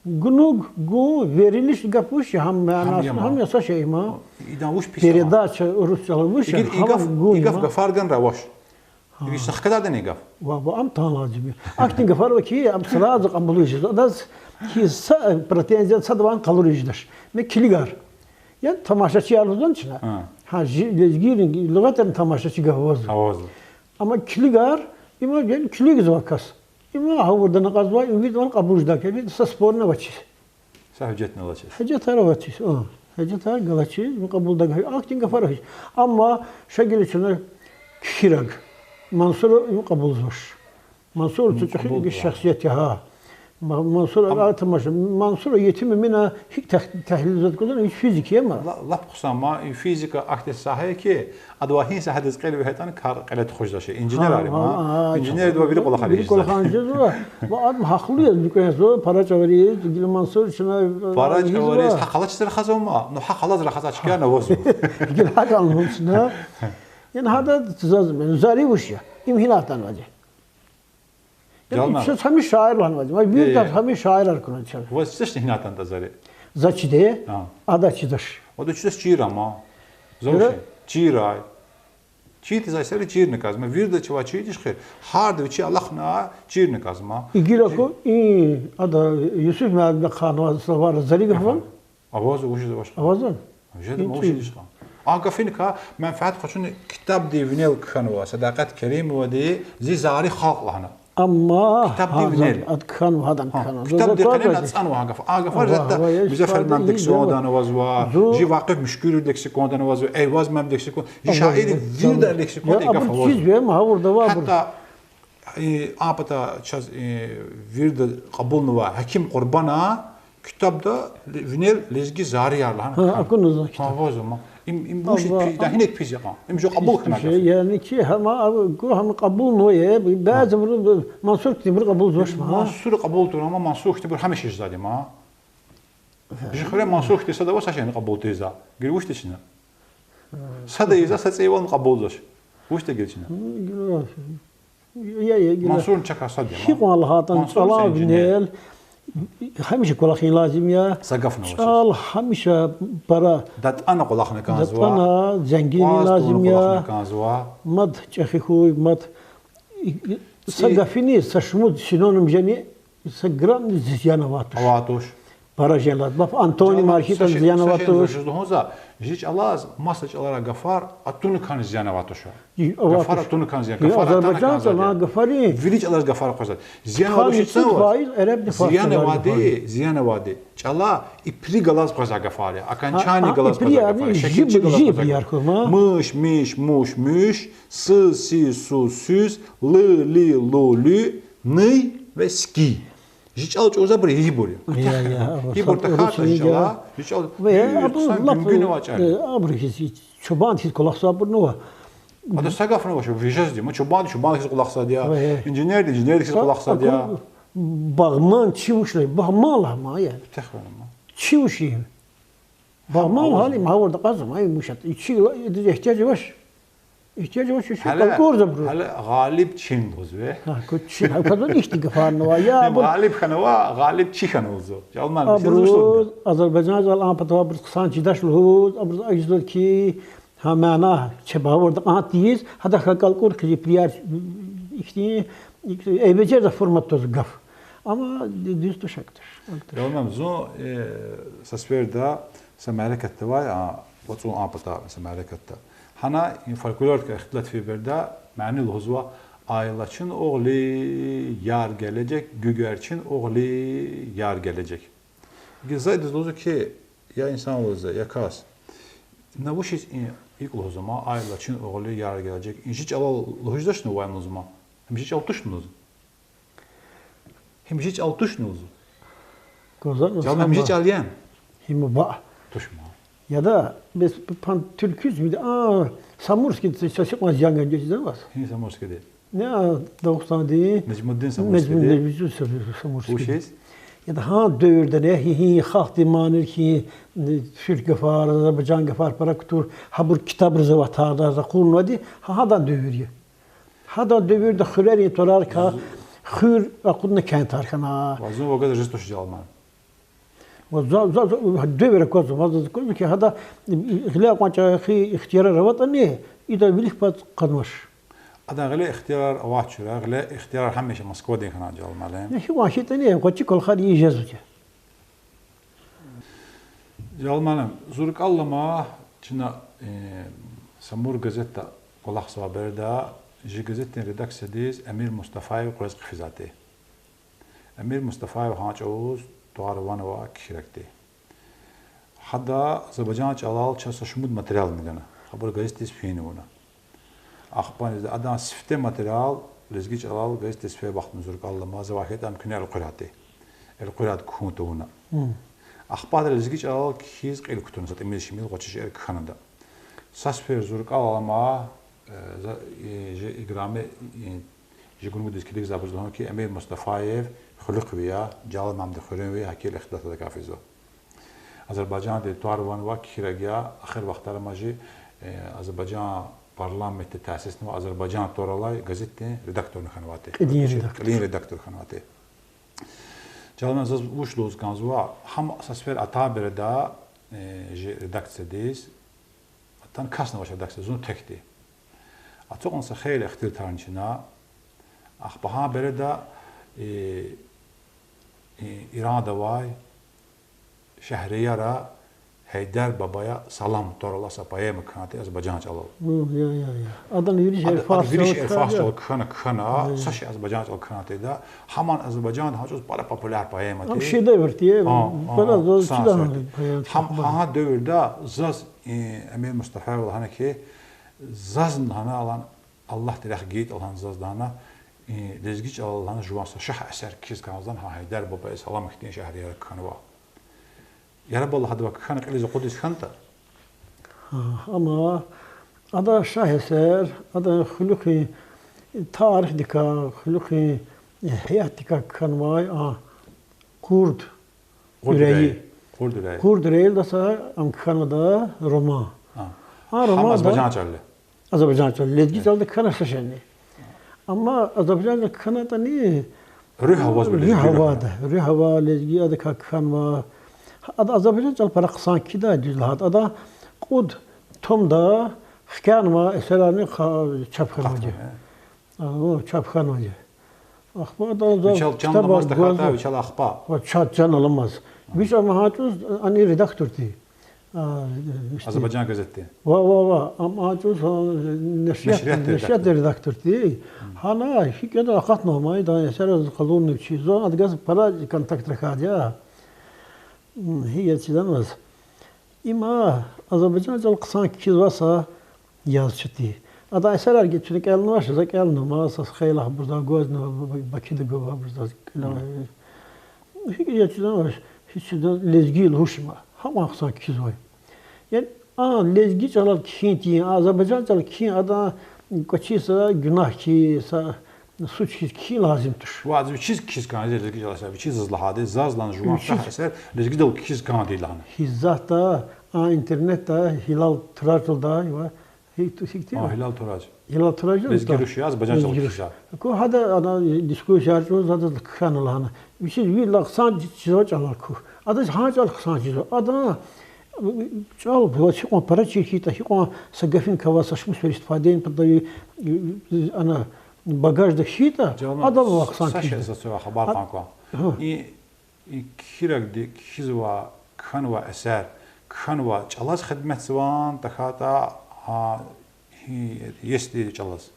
Гунуг, гу, верилиш гаф вуч я, гьам манасна, гьам я са шей ма. Идан вуч пис ама? Передача урус чӀалал вуч я, гьам гу я ма. И гаф гафарганра авач. Вич са хкададан и гаф. Ва, ва, ам тан лазим я. Ахьтин гафар ава хьи, ам сразу кьабулиз жез. Адаз хьи са претензия садавай къалуриз жедач. Ме килигар. Я тамашачияр лугьузва чна. Гьа, жи-, лезгийрин лугъатрин тамашачи гаф авазва. Авазва. Амма килигар, има, яни килигзава кас. Има гъавурда накьазвай, им виридалай кьабул жедай хьи, вирида са спорни авачиз. Са гьуьжетни алачиз. Гьуьжетар авачиз, а. Гьуьжетар галачиз, им кьабулдайла, ахьтин гафар авач. Амма ша гила чна кхьираг. Мансура им кьабулзавач. Мансур са чӀехи шахсият я, гьа. Ма-, Мансур а тамаша, Мансур етим мина гьикӀ тех-, техлилзаватӀа гузна, вич физик я ма. Ла-, лап хъсан ма, и физика ахьтин сагьа я хьи, адавай гьи сагьадиз кьил вегьейтӀани кар кьиле тухуз жедач. Инженер ама, инженердивай вири кӀвалахар жезва. Вири кӀвалахар жезва. Ва ам гьахълу яз нуькӀвензава, пара чӀавариз, гила Мансур чна, пара чӀавариз гьахъ алачиз рахазва ма, ну гьахъ алаз рахазвай чкаяр авазва. Гила гьакӀ лугьуз чна. Яни гьада заз, Зари вуч я? Им гьина атанвайди? Яни чаз гьамиша шаир лагьанвайди. Ва виридаз гьамиша шаирар кунвайди чаз. Ваз чидач гьина атанватӀа Зари? За чида? Ада чидач. Ада чидач, чир ама. За вуч я? Чирай. Чир тийизвай йисара чирна кӀанзава. Вирида чавай чир тийиз хьи, гьарда вичи алахъна чирна кӀанзава. И гила ку, и, ада Юсуф муаллимди хъванвай словарь Зари гаф авани? Авазва, вучиз авач хьи. Авазва? Жеда, ма вучиз хьи. А гафуникай менфят къачуна ктабдин винел кхьенва, Садакъат Керимовади Зи Зари халкь лагьана. Амма ктабдин винел. Ад кхьенва, гьадан кхьенва. Ктабдин къене ацӀанва гьа гаф. А гафар жеда Музаффар муаллимдиз кӀанда авазва, жи Вакъиф Муьшкуьридин лексиконда авазва, Эйваз муаллимдин лексикон, жи шаиррин вирида лексиконда и гаф авазва. Абур чизвай, гьавурда ава абур. ГьатӀа Э, а пата чаз, э, вирида кьабулнава Гьаким Къурбана, ктабда винел лезги зарияр лагьана кхьена. Акуна зун ктаб. Ава зун ма. Им, им вуч я, пи-, гьинек пис я кьван? Им жо кьабул хьана гаф я. Яни чи гьама, гьама кьабулнава, бязибуру, Мансур ктабру кьабулзавач ма. Мансур кьабул тур, амма Мансур ктабру гьамиша жезвайди ма. Жи хуьре Мансур ктаб сада ава, са шейни кьабул тийизвай. Гила вуч течна? Сада ийизвай, са цӀийивал кьабулзавач. Вуч тагил чна? Мансурни чакай сад я ма. Гьикьван лагьайтӀани чӀалан винел гьамиша кӀвалахин лазим я. Са гаф авач. ЧӀал гьамиша пара датӀана кӀвалахна кӀанзава. ДатӀана, зенгинвилин лазим я. КӀанзава. Мад чӀехи хьуй, мад са гафуни, са шумуд синоним жени, са грамни зиян авай туш. Авай туш. Пара жен лаз. Лап антоним, архетип зиян авай туш. Жи чӀалаз маса чӀаларай гафар атуна кӀан зиян авай туш. Гафар атуна кӀан зиян, гафар атана кӀанзавайди я. Гафарин вири чӀалариз гафар къвезвайди. Зиян авайди, зиян авайди чӀала ипри галаз къвезвай гафар я, окончание галаз къвезвай гафар я, шекилчи галаз къвезвай гафар. Мыш, миш, муш, муьш, сыз, сиз, суз, суьз, лы, ли, лу, луь, ный ва ски. Жи чӀал чӀурзабур ибур я. Ибур тахьайтӀа жи чӀала, жи чӀал гуьнгуьна авай чӀал я. Абуру хьиз, чубан хьиз кӀвалахзавайбурни ава. Ада са гафни авач, вижезди ма, чубанди чубан хьиз кӀвалахзавайди я, инженерди инженер хьиз кӀвалахзавайди я. Багъман чи вуч лагьай, багъман лагьай ма я. Чи вуч я? Багъман гьали гьавурда акьазва ма, им вуч я? Чи лагьай, идаз игьтияж авач. Игьтияж авач, чи кӀвалахзавайбуруз. Гьеле гъалиб чин лугьузва. Гьа, куьчи, гьа, кӀанзава, ихьтин гафарни ава. Я, гъалиб хьанва, гъалиб чи хьанва лугьузва. Абуруз, азербайжан чӀалал а патавайбуруз хъсан чидач лугьуз, абуруз ийизва хьи, гьа мана чеб гьавурда кьан тийиз, гьадахъ галкӀур хьиз иприяр, ихьтин, эвечерда формат туш гаф. Амма дуьз туш, гьакӀ туш. Ялмам, зун, э, са сеферда са мярекатда авай, а, вацӀун а пата са мярекатда. Гьана и фольклордикай ихтилат фейи береда мани лугьузва: ай лачун угълу, яр гележек, гуьгерчин угълу, яр гележек. Гила за идаз лугьузва хьи, я инсан лугьузва, я кас, на вучиз и, икӀ лугьузва ма, ай лачун угълу, яр гележек, и жи чӀалал лугьуз жезвачни вай лугьузва ма? Им жи чӀал тушни лугьузва? Им жи чӀал тушни лугьузва? Гзаф, гьам жи чӀал яни? Гьим ваъ. Туш ма. Яда, бес пан туьркуьзмиди, а, Самурскийди са, са кьван зиян гана жезвач ваз? Гьи Самурскийди? Я, Дагъустандин. Нежмудин Самурскийди. Нежмудин Самурскийди. Вучиз? Яда, гьа девирда не, гьи, гьи халкьдин манийрихъ, гьи, э, туьрк гафар, азербайжан гафар пара кутур, гьабур китабриз аватарда, за акъуднавайди, гьа, гьадан девир я. Гьадан девирда хуьрерин тӀварарикай хуьр акъудна кентар хьана. Ва зун вагаз жез туш, Жалман. Ва за, за, за, девир аквазва, ва за аквазва хьи, гьада гъиле кьван чӀехи ихтиярар аватӀани, ида вилик пад къанвач. Адан гъиле ихтиярар авачир, гъиле ихтиярар гьамиша Москвадин хьана, Жалман. Гьикьван хьайитӀани, гъвечӀи кӀвалахар ийиз жезвач. Жалман, зун рикӀел алама, чна, э, Самур газетда кӀвалахзавай береда, жи газетдин редакциядиз Эмир Мустафаев къвез хъфизвайди. Эмир Мустафаев гьа чӀавуз тӀвар-ван авай кхьирагди. Гьада азербайжан чӀалал чаз са шумуд материал мигана, гьабур газетдиз фин авуна. Ахпа адан сифте материал лезги чӀалал газетдиз фейи вахтунда, зун рикӀел алама, завай хьайитӀани куьне элкъуьрайтӀа. ЭлкъуьрайтӀа, кхьун тавуна. Ахпа ада лезги чӀалал кхьиз кьил кутуна, са тӀимил-шимил гъвечӀи шейэр кхьана ада. Са сефер, зун рикӀел алама, э, за, э, жи играми, э, жи гунугдиз килигзавайбуруз лугьун хьи, Эмир Мустафаев хуьлуьхви я, Жалмамди хуьруьнви я, гьакӀ ихтилатда кафизва. Азербайжандин тӀвар-ван авай кхьираг я, эхир вахтара ма жи, э, Азербайжан парламентда таъсиснавай Азербайжан тӀвар алай газетдин редакторни хьанвайди. Кьилин редактор. Кьилин редактор хьанвайди. Жалман, заз вуч лугьуз кӀанзава, гьам са сефер атай береда, э, жи редакциядиз, атана касни авач редакциядиз, зун текди. Ацукьна са хейлин ихтилатарни чна, ахпа гьа береда, э, э, Иранда авай Шагьрияра Гьайдар бабая салам тӀвар алай са поэма кхьенвайди азербайжан чӀалал. Гьм, я, я, я. Адан вири шиир фарс чӀалал кхьена, кхьена, са шиир азербайжан чӀалал кхьенвайди ада. Гьамни Азербайжанда гьа чӀавуз пара популяр поэма тир. Гьам шедевр тир, я. Пара заз чида гьа поэма. Гьам гьа девирда заз, э, Эмир Мустафаев лагьана хьи, зазни лагьана, алан, Аллагьди рехъ гайитӀа лагьана заз лагьана, И лезги чӀалал лагьана жуван са шагь эсер кхьиз кӀанзавани, гьа Гьайдар Бабаи Салам хьтин шаирар кхьенва. Яраб Аллагь, гьадавай кхьена кьилиз акъудиз хьанатӀа? Амма ада шагь эсер, ада хуьлуьхъин тарихдикай, хуьлуьхъин гьаятдикай кхьенвай, а, Къурд Къурд Уьреи. Уьреи. Къурд Уьреи. Къурд Уьреидалди са ам кхьенвайди роман. А. А роман азербайжан чӀалал я? Азербайжан чӀалал, лезги чӀалалди кхьена са шейни. Амма азербайжан чӀалал кхьенатӀани, руьгь авазва лезги, руьгь ава, лезги адакай кхьенва. Ада азербайжан чӀал пара хъсан кхьида, дуьз лагьайтӀа. Ада кьуд томда хкянава эсерарни чап хьанвайди. Чап хьанвайди. Ахпа ада за китабар гваз, вичел чан аламаз тахьайтӀа, вичел ахпа. Ва чан, чан аламаз. Вич ам гьа чӀавуз ани редакторди. Азербайжан газетдин. Ва, ва, ва. Ам гьа чӀавуз, а, нашриятдин редакторди. Гьана гьикӀ ятӀа акъатнава ма, идан эсерар къалурнава чи. Зун адагаз пара контактрикай я. Гьи я чизвани ваз. Има азербайжан чӀал хъсан кхьизвай са язучи тир. Адан эсерар гьикӀ чна кӀелнавач, за кӀелнава ма, са хейлахбур за гвазнава, Бакуда гвай абур за кӀелнава. ГьикӀ я чизвани ваз, гьич чиз лезги лугьуш има, гьакьван хъсан кхьизвай. Яни а лезги чӀалал кхьин тир, а азербайжан чӀалал кхьин, адан кӀвачиз са гунагь хьи, са суч хьиз кхьин лазим туш. Ваз вичиз кхьиз кӀанзава лезги чӀалал эсер, вичиз заз лагьайди, заз лагьана жуван шагь эсер лезгидал кхьиз кӀанда лагьана. Гьизатда, а интернетда Гьилал Турач лугьудай ва гьи ту-, гьихьтин? А, Гьилал Турач. Гьилал Турач лугьудай? Лезги руш я, азербайжан чӀалал кхьизвай. Ку гьада, ана дискуссияр чӀугваз гьада кхьена лагьана. Вичиз виридалай хъсан чизвай чӀалар ку. Адаз гьа чӀал хъсан чизва. Адан чӀал гьикьван пара чир хьайитӀа, гьикьван са гафуникай авай са шумуд сефер истифадени патал, ана, багажда хьайитӀа, адавай хъсан чизва. Са шей за цавай хабар кьан кван. И, и кхьирагди кхьизва, кхьенва эсер, кхьенва чӀалаз хидметзавани, тахьайтӀа, а, гьи, есди чӀалаз.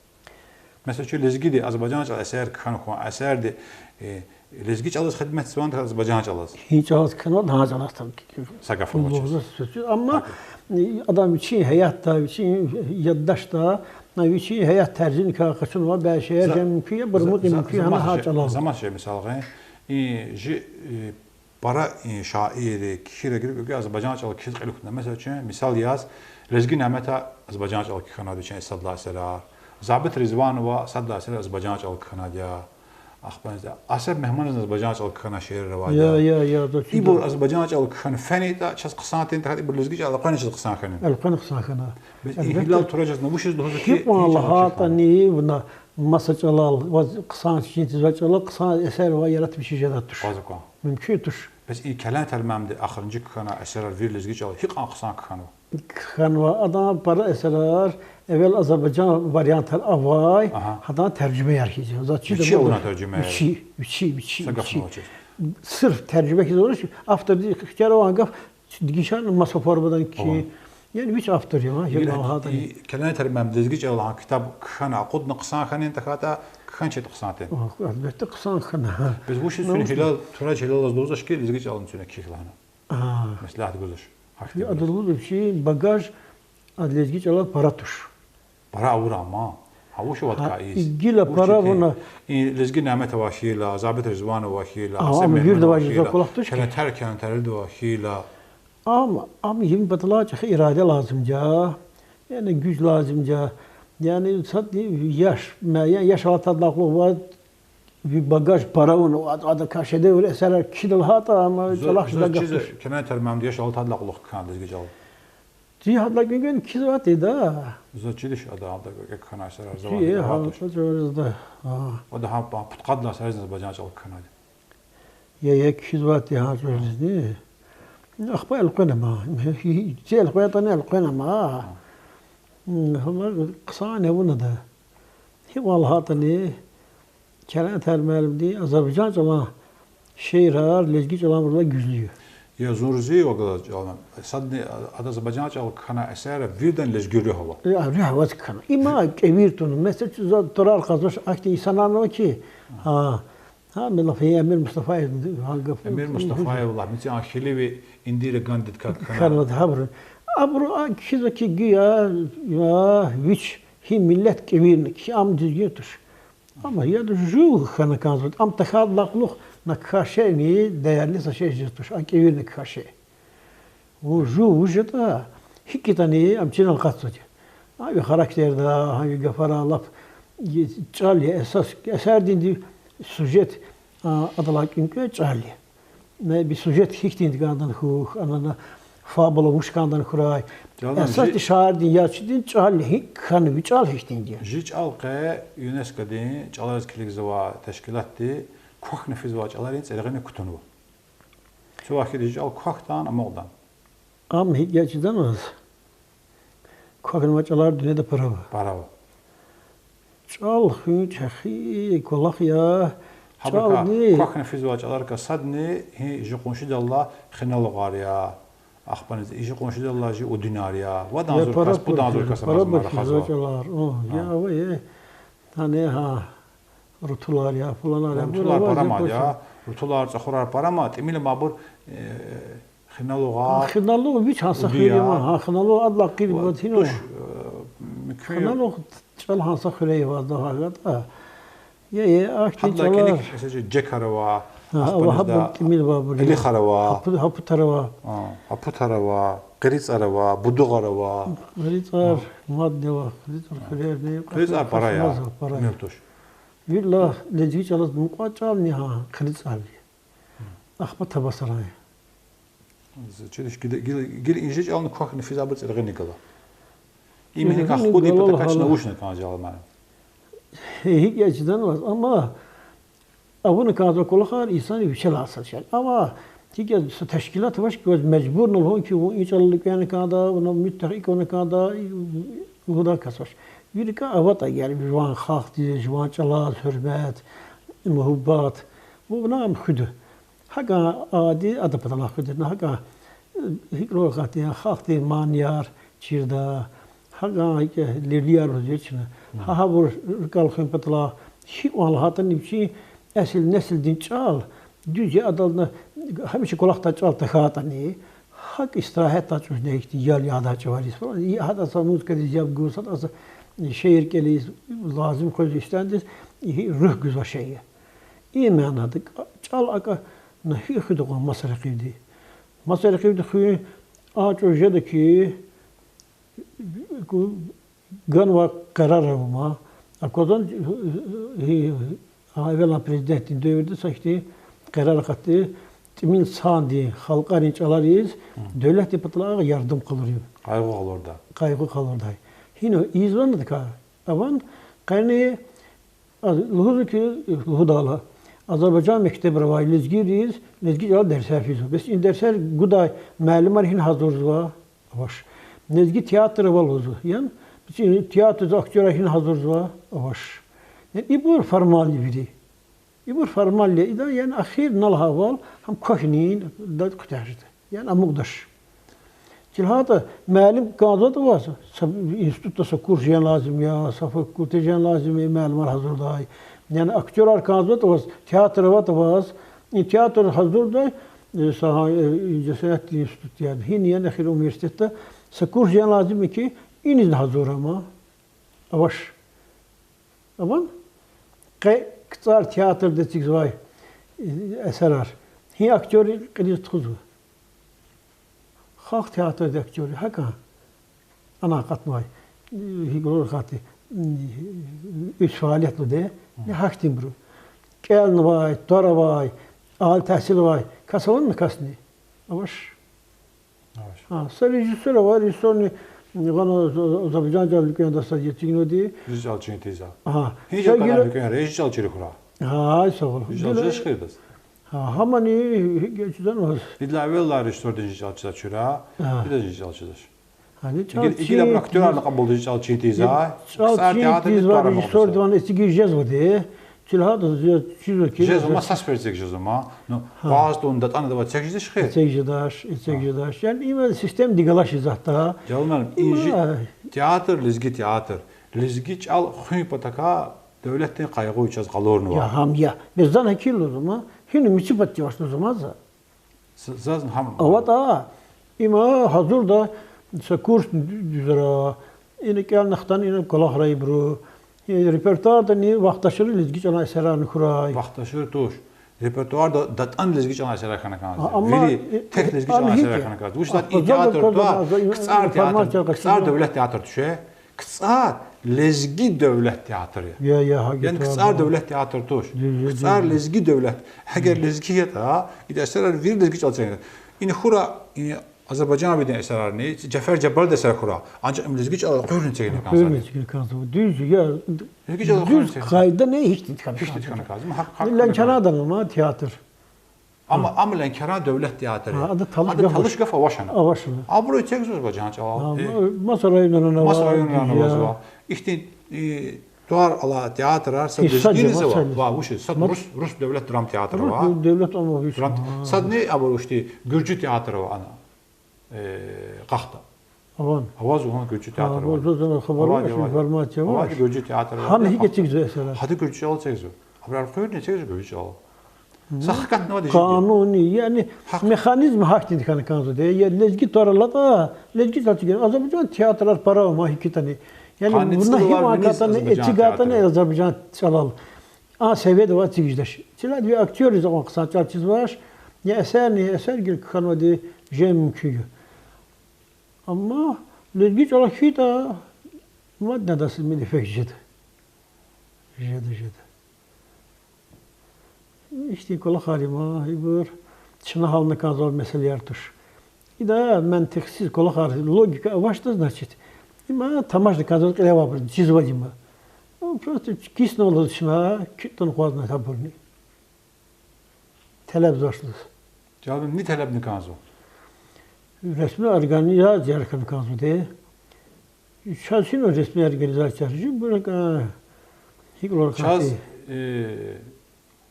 Месела, чун лезгиди азербайжан чӀалал эсер кхьена хьун, эсерди, э, лезги чӀалаз хидметзавани, тахьайтӀа азербайжан чӀалаз? Гьи чӀалаз кхьенва, гьа чӀалаз. Са гаф авачиз. Амма, э, адан вичин гьаятда, вичин яддашда, вичин гьаят тарзуникай къачунвай бязи шейэр жен мумкин я, бурмуд мумкин я гьа чӀалал. Заман шей мисал гъин, и жи, э, пара, э, шаирри, кхьирагри гуьгуь азербайжан чӀалал кхьиз кьилухъна. Месела, чун мисал яз, Лезги Нямета азербайжан чӀалал кхьенвайди я вичин сад лагьай эсерар. Забит Ризванова сад лагьай эсерар азербайжан чӀалал кхьенвайди я. Ахпа Асеф Мегьманазни азербайжан чӀалал кхьена шейэрар авайди я. Ибур азербайжан чӀалал кхьена фенайтӀа, чаз хъсан тиртӀа, ибур лезги чӀалал элкъвена чаз хъсан хьана. Элкъвена хъсан хьана. Бес и Гьилал Турачаз вуна вучиз лугьузва хьи, гьикьван лагьайтӀани вуна маса чӀалал, ваз хъсан чин тийизвай чӀалал хъсан эсер ва яратмиш жеда туш. Мумкин туш. Бес и Келентер муаллимди эхиримжи кхьена эсерар вири лезги чӀалал гьикьван хъсан кхьенва. Кхьенва, адан пара эсерар, эвел азербайжан вариантар авай, гьадан таржумаяр хьиз я. Заз чида, вичи авуна таржумаяр? Вичи, вичи, вичи, вичи. Сирф таржума хьиз авач, автордиз ихтияр авай гаф, дегишарна маса формадан кхьин. Яни вич автор я, ва, Келентер муаллимди Лезги чӀалал гьа китаб кхьена акъудна хъсан хьанани, тахьайтӀа кхьенчатӀа хъсан тир? Гьелбетда, хъсан хьана. Бес вучиз чун Гьилал, Турач Гьилалаз лугьузвач хьи, лезги чӀалал чуьне кхьихь лагьана? Меслят гузва. Ада лугьузва хьи, багаж а лезги чӀалал пара туш. Пара авур ама. Гьа вуч аватӀа кӀанзава? Гила пара вуна. И Лезги Няметова хьайила, Забит Ризванова хьайила, Асеф Мегьманова хьайила, Келентер Келентеридова хьайила. Ам, ам им паталай чӀехи ирада лазим я. Яни гуж лазим я. Яни сад яш, муайян яш алатайдалай кьулухъ ва ви багаж пара авуна, адакай шедевр эсерар кхьида лагьайтӀа, ам чӀалахъ жедай гаф туш. Келентер муаллимди яш алатайдалай кьулухъ кхьенвайди лезги чӀалал? Чи гьадалай гуьнгуьна кхьизвай тирда. Заз чидачир ада гьадалай кьулухъ кхьенвай эсерар, завай гьа чӀаваризда. Ада гьа пудкъадалай эсераризни азербайжан чӀалал кхьенвайди я. Я, я, кхьизвай тир гьа чӀаваризни. Ахпа элкъвена ма. Чи элкъвейтӀани элкъвена ма. Гьам хъсан авуна ада. Гьикьван лагьайтӀани, Келентер муаллимдин азербайжан чӀалан шиирар лезги чӀаланбурулай гуьзлу я. Я зун рази я ваз галаз чӀалан. Садни ада азербайжан чӀалал кхьенвай эсерар виридани лезги руьгь ава. Руьгь аваз кхьена. Има кӀевир туна. Месела, за турар кьазвач, ахьтин инсанар ава хьи. Гьа, гьа, мелаф Эмир Мустафаев, гьа гаф. Эмир Мустафаев лагь, мици а хиливи Индира Гандидикай кхьенва. Кхьенва гьабуру. Абуру а кхьизва хьи, гьа, вич, гьи миллет кӀевирна, хьи ам дуьзгуьн туш. Амма яда жув хьана кӀанзаватӀа, ам тахьайдалай кьулухъ на кхьей шейни, деринни са шей жез туш, а кӀевирна кхьей шей. Вун жув вуж ятӀа, гьикӀ ятӀани ам чинал акъатзаватӀа. А ви характерда, гьа ви гафара лап, и чӀал я эсас, эсердинди сюжет, а, адалай кӀвенкӀве чӀал я. Maybe сюжет гьихьтинди кӀандани хьухь, ана на фабула вуч кӀандани хьурай. Чалан эсасди жи- шаирдин я чидин чӀал, гьикӀ хьана ви чӀал гьихьтинди я. Жи чӀал къе ЮНЕСКО-дин чӀалариз килигзавай тешкилатди квахьна физвай чӀаларин цӀиргъина кутунва. Цавай хьи жи чӀал квахьдан, амукьдан. Ам гьикӀ я чиданваз? Квахьнавай чӀалар дуьньяда пара ава. Пара ава. ЧӀал хуьн чӀехи кӀвалах я. Гьабурукай чӀални квахьна физвай чӀаларикай садни гьи жи къуншидал алай хиналугъар я. Ахпани жи къуншидал алай жи удинар я. Вадан зур кас, пудан зур кас пара амазма физвай рахазвай чӀалар. О, я ава, е. Тани гьа рутулар я, фуланар я, рутулар пара мад я, рутулар, цӀахурар пара мад, тӀимил амайбур, э, хиналугъ, хиналугъ вич гьа са хуьр я, гьа хиналугъ адалай къирбад гьинава. Туш, э, муькуь хиналугъ чӀал гьа са хуьре авазда гьагъатӀа. Я, я, ахьтин чӀалар. Гьадалай кӀаник, месела, Жекар ава, ахпани гьабур тӀимил авайбур я. Элихар ава. Гьапу-, Гьапутар ава. А, Гьапутар ава, КъирицӀар ава, Будугъар ава. КъирицӀар мадни ава, КъирицӀар хуьрерни. КъирицӀар пара я, пара я. ТӀимил туш. Вирла лезги чӀалаз мукьва чӀални гьа КъирицӀарни. Ахпа Табасарай. Чидиш гила, гила, гила и жи чӀални квахьна физвайбур цӀиргъина гала. Им гьикӀ ахкъудин патахъай чна вучна кӀанзава, муаллим? ГьикӀ я чиданваз, амма авуна кӀанзавай кӀвалахар инсанри вичелай сад шей. Амма гьикӀ я, са тешкилат авач квез мажбурна лугьун хьи, вун и чӀалал кӀвена кӀанда, вуна муьтӀахь икӀ авуна кӀанда, лугьудай кас авач. Вирикай аватӀа эгер жуван халкьдиз, жуван чӀалаз гьуьрмет, муьгьуьббат, вуна ам хуьда. ГьакӀан ади адан паталай хуьда, гьакӀан, э, гьикӀ лугьуз кӀанда, халкьдин манияр чирда, гьакӀан гьикӀ левлияр лугьуз чна. Гьа, гьабур рикӀел хуьн паталай, гьикьван лагьайтӀани вичин эсил-несилдин чӀал дуьз я, адалай гьамиша кӀвалахдай чӀал тахьайтӀани, гьакӀ истирагьатдай чӀуз нехти ял ядай чӀавариз. Гьадаз са музыкадиз яб гуз, гьадаз са шиир кӀелиз, лазим къвез иштандиз, и руьгь гузвай шей я. И манада чӀал акӀ, на гьикӀ хуьда кьван маса рекьивди. Маса рекьивди хуьн а чӀавуз жеда хьи, ганвай къарар ава ман. Аквазва, гьи, а, эвелан президентдин девирда са ихьтин къарар акъатда, тӀимил санди халкьарин чӀалариз девлетдин паталай ярдум къалуриз. Къайгъу къалурдай. Къайгъу къалурдай. Гьина ийизвани адакай? Авани, къени лугьузва хьи, лугьудайла, Азербайжан мектебра авай лезгийриз лезги чӀалай дерсер физва. Бес и дерсер гудай муаллимар гьина гьазурзава? Авач. Лезги театр ава лугьузва. Яни, бес и театрдиз актёрар гьина гьазурзава? Авач. Яни ибур формальный вири. Ибур формальный я, идан, яни, ахир на лагьайвал, гьам квахьнин, да куьтягь жеда. Яни амукьдач. Чи лагьайтӀа, муаллим кӀанзаватӀа ваз, са институтда са курс жен лазим я, са факультет жен лазим я, муаллимар гьазурдай. Яни актёрар кӀанзаватӀа ваз, театр аватӀа ваз, и театр гьазурдай, э, са, э, инжесенетдин институт я, гьина, яни эхир университетда са курс жен лазим я хьи, инизни гьазур ама. Авач. Амма къе КцӀар театрда эцигзавай, э, эсерар гьи актёрри кьилиз тухузва? Халкь театрдин актёрри, гьакӀан. Ана акъатнавай, э, гьикӀ лугьуз кӀанда, э, уьст фаалият лугьуда, э, гьахьтинбуру. КӀелнавай, тӀвар авай, али тагьсил авай кас авани касни? Авач. Авач. Гьа, са режиссёр ава, режиссёрни гъана Азербайжан чӀалал элкъвенвайди сад я эцигнавайди. Жи чӀал чин тийизвай. Гьа. Гьи жал кӀанзава элкъвенра, жи чӀал чирик хьурай. Гьа, сагъул. Жи чӀал жеда хьи адаз. Гьа, гьамани гьикӀ чиданваз. Идалай эвеллай режиссёрдин жи чӀал чизвай чира. Гьа. Идаз жи чӀал чизвач. Гьа, жи чӀал чин тийизвай, жи чӀал чин тийизвай режиссёрдивай эцигиз жезвайди. Чи лагьайтӀа, жезва, чизва хьи, жезва, ма са сефер эциг жезва ма. Ну, къваз тун датӀана дава эциг жедач хьи. Эциг жедач, эциг жедач. Яни има система дигалачиз атайди. Жамалдин муаллим, и жи театр, лезги театр, лезги чӀал хуьн патахъай девлетдин къайгъу чаз къалурнава. Я гьам я. Бес зани гьикӀ лугьузва ма, гьина мици патчи вач лугьузва ма за. З-, заз гьам аватӀа, има гьазурда са курс дуьзара, ина кӀелна хтана ина кӀвалахрай ибуру, Э, репертуардани вахташура лезги чӀалан эсерарни хьурай. Вахташура туш. Репертуарда датӀана лезги чӀалан эсерар хьана кӀанзава. Амма, вири, э, тек лезги чӀалан эсерар хьана кӀанзава. Вучиз лагьайтӀа и театр тӀвар КцӀар театр, КцӀар девлет театр туш. КцӀар лезги девлет театр я. Яни КцӀар девлет театр туш. КцӀар лезги девлет. Эгер лезги ятӀа, ида эсерар вири лезги чӀалал эцигна. Ина хьурай, и Азербайжан вичин эсерарни, Жафар Жаббардин эсерар хьурай. Анжах им лезги чӀалал элкъуьрна эцигна кӀанзава. Дуьз я. Лезги чӀалал элкъуьрна эцигна кӀанзава. Гьич тир хьана кӀанзава. Ленкерандани ма театр. Амма, амма Ленкеран девлет театр я. Ада талуш гаф авачни? Авачни. Абуру эцигзава жан чӀалал. Маса районрани авазва. Ихьтин тӀвар алай театрар са лезгийриз ава. Вуч я, са рус, рус девлет драм театр ава. Садни абуру ихьтин гуьржуь театр ава ана къахда. Авазва гуьржуь театр ава. Авазва, гуьржуь театр ава. Гьана гьикӀ эцигзава эсерар? Гьада гуьржуь чӀалал эцигзава. Абуру элкъуьрна эцигзава гуьржуь чӀалал. Са хкатнавайди жеди. Къанун я, яни механизм гьахьтинди хьана кӀанзава. Я лезги тӀвар алатӀа, лезги чӀалал эцигна. Азербайжан театрар пара ава ма гьикӀ ятӀани. Яни вуна гьикӀ ван кӀантӀани, эцигайтӀани азербайжан чӀалал, а севияда авай эцигиз жедач. Цилад ви актёрриз акьван хъсан чӀал чизвач, я эсерни, я эсер гила кхьенвайди жен мумкин я. Амма лезги чӀалал хьайитӀа, мад недай са мад эффект жеда. Жеда, жеда. Ихьтин кӀвалахар я ма ибур, чна гьялна кӀанзавай месэлаяр туш. Ида ментиксиз кӀвалахар, логика авачтӀа, значит, има тамашна кӀанзавай кьиле авайбур, чизвайди има. Просто киснава лугьуз чна, куьтӀ тун акъвазнава абурни. Телебзавач лугьуз. Чални ни телебна кӀанзава? Ресми организацияр хьана кӀанзавади. Чаз гьина ресми организацияр жибур кӀан, гьикӀ лугьур кӀан. Чаз, э,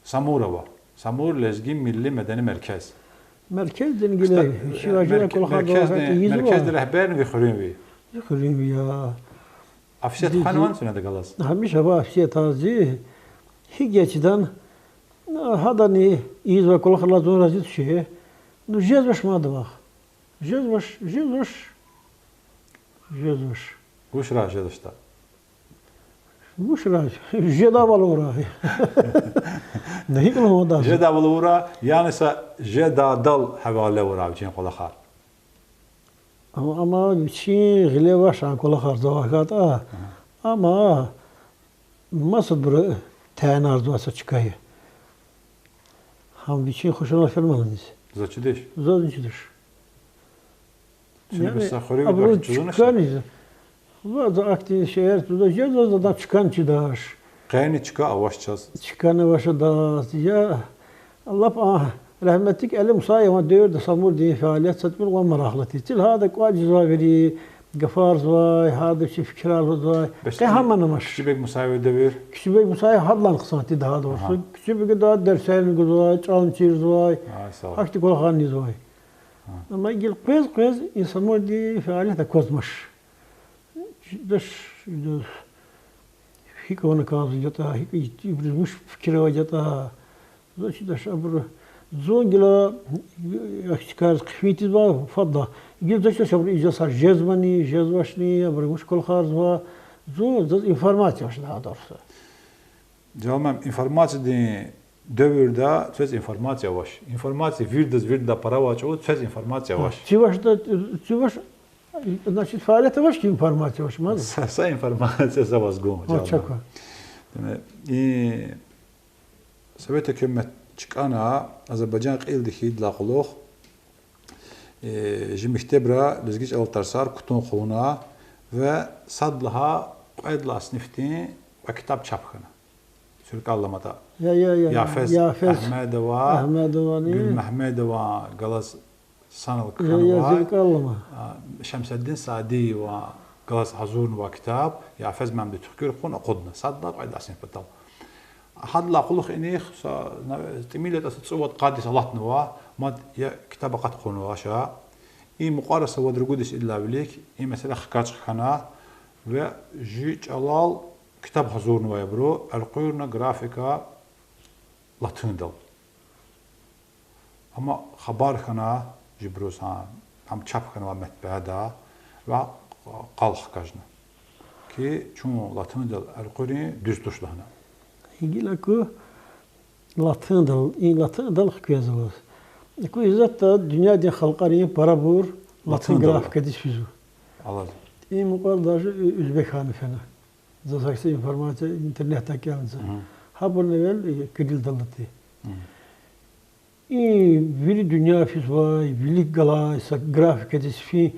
Самур ава. Самур лезги милли медени меркез. Меркездин гила, кстати, вичи важиба кӀвалахар, меркездин, меркездин регьберни ви хуьруьнви я. Ви хуьруьнви я. Офсет хвенвани цуьнеда галаз? Гьамиша ава офсет зи. ГьикӀ я чидан, гьадани ийизвай кӀвалахрилай зун рази тушир. Ну, жезвач мад вахъ. Жезвач, жезвач. Жезвач. Вуч рай жедачтӀа? Вуч рай? Жедайвал авурай. На гьикӀ лугьуда? Жедайвал авурай, яни са жедайдал гьавале авурай вичин кӀвалахар? Амма, амма вичин гъиле авач а кӀвалахар завай хьайитӀа. Амма масадбуру тӀварарзавай са чка я. Гьам вичин хушуналди фенваланиз. Заз чидач? Заз чидач. Яни, абуру чканиз. Ва за ахьтин шейэр туна, жезва за чкани чидач. Къени чка авач чаз. Чкани авач адаз. Я, лап а рагьметлу Али Мусаеван девирда Самурдин фаалият са тӀимил кьван марагълу тир. Цил гьада кӀватӀ жезвай вири, гафарзавай, гьада вичин фикирар лугьузвай. Къе гьамани амач. Куьчебег Мусаеван девир? Куьчебег Мусаев гьадалай хъсан тир, гьада вуч. Куьчебег ада дерсерни гузвай, чӀални чирзавай. Ахьтин кӀвалахарни ийизвай. Амма гила къвез-къвез и Самурдин фаалият аквазмач. Чидач, гьикӀ авуна кӀанзавайди ятӀа, гьикӀ ибуруз вуч фикир авайди ятӀа. Заз чидач абуру. Зун гила ахьтин чкайриз хъфин тийизвай фадлай. Гила заз чидач абуру и жез са жезвани, жезвачни, абуру вуч кӀвалахарзава. Зун, заз информация авач, дагъа дуруз. Жамам, информациядин девирда квез информация авач. Информация вирдаз вирдалай пара авай чӀавуз квез информация авач. Чивачда, чивач, значит, фаалият авач хьи, информация авач, мад. Са, са информация за ваз гун, жамам. Чаква. Яни, и Совет гьукумат чкӀана, Азербайжан кьилди хьайидалай кьулухъ, э, жи мектебра лезги чӀалал тарсар кутун хъувуна ва сад лагьай кьвед лагьай синифдин кьве ктаб чап хьана. СуьркалламатӀа. Я, я, я, я. Яфез Агьмедова, Агьмедовани, Гуьлмегьмедован галаз санал кхьенвай, Шамсудин Садиеван галаз гьазурнавай ктаб, Яфез Мамдуди туькӀуьр хъувуна акъудна, сад лагьай кьвед лагьай синиф патал. Гьадалай кьулухъ инихъ са, на, тӀимил ятӀа са цӀувад-къад йис алатнава, мад я ктаб акъат хъувунвач. И мукьвара са вад-ругуд йис идалай вилик и месэла хкаж хьана ва жи чӀалал ктаб гьазурнавайбуру элкъуьрна графика латиндал. Амма хабар хьана жибуруз, гьа, ам чап хьанвай метбеада ва къал хкажна. Ки чун латындал элкъуьрун дуьз туш лагьана. Гила ку латындал, и латындал хквезва. Ку исятда дуьньядин халкьарин парабур латын графикадиз физва. Алаз. И мукьвал даже уьзбекарни фена. Заз гьахьтин информация интернетдай кӀелна за. Гьабурни эвел, э, кириллдал алатда. И вири дуьнья физвай, вилик галай са графикадиз фин,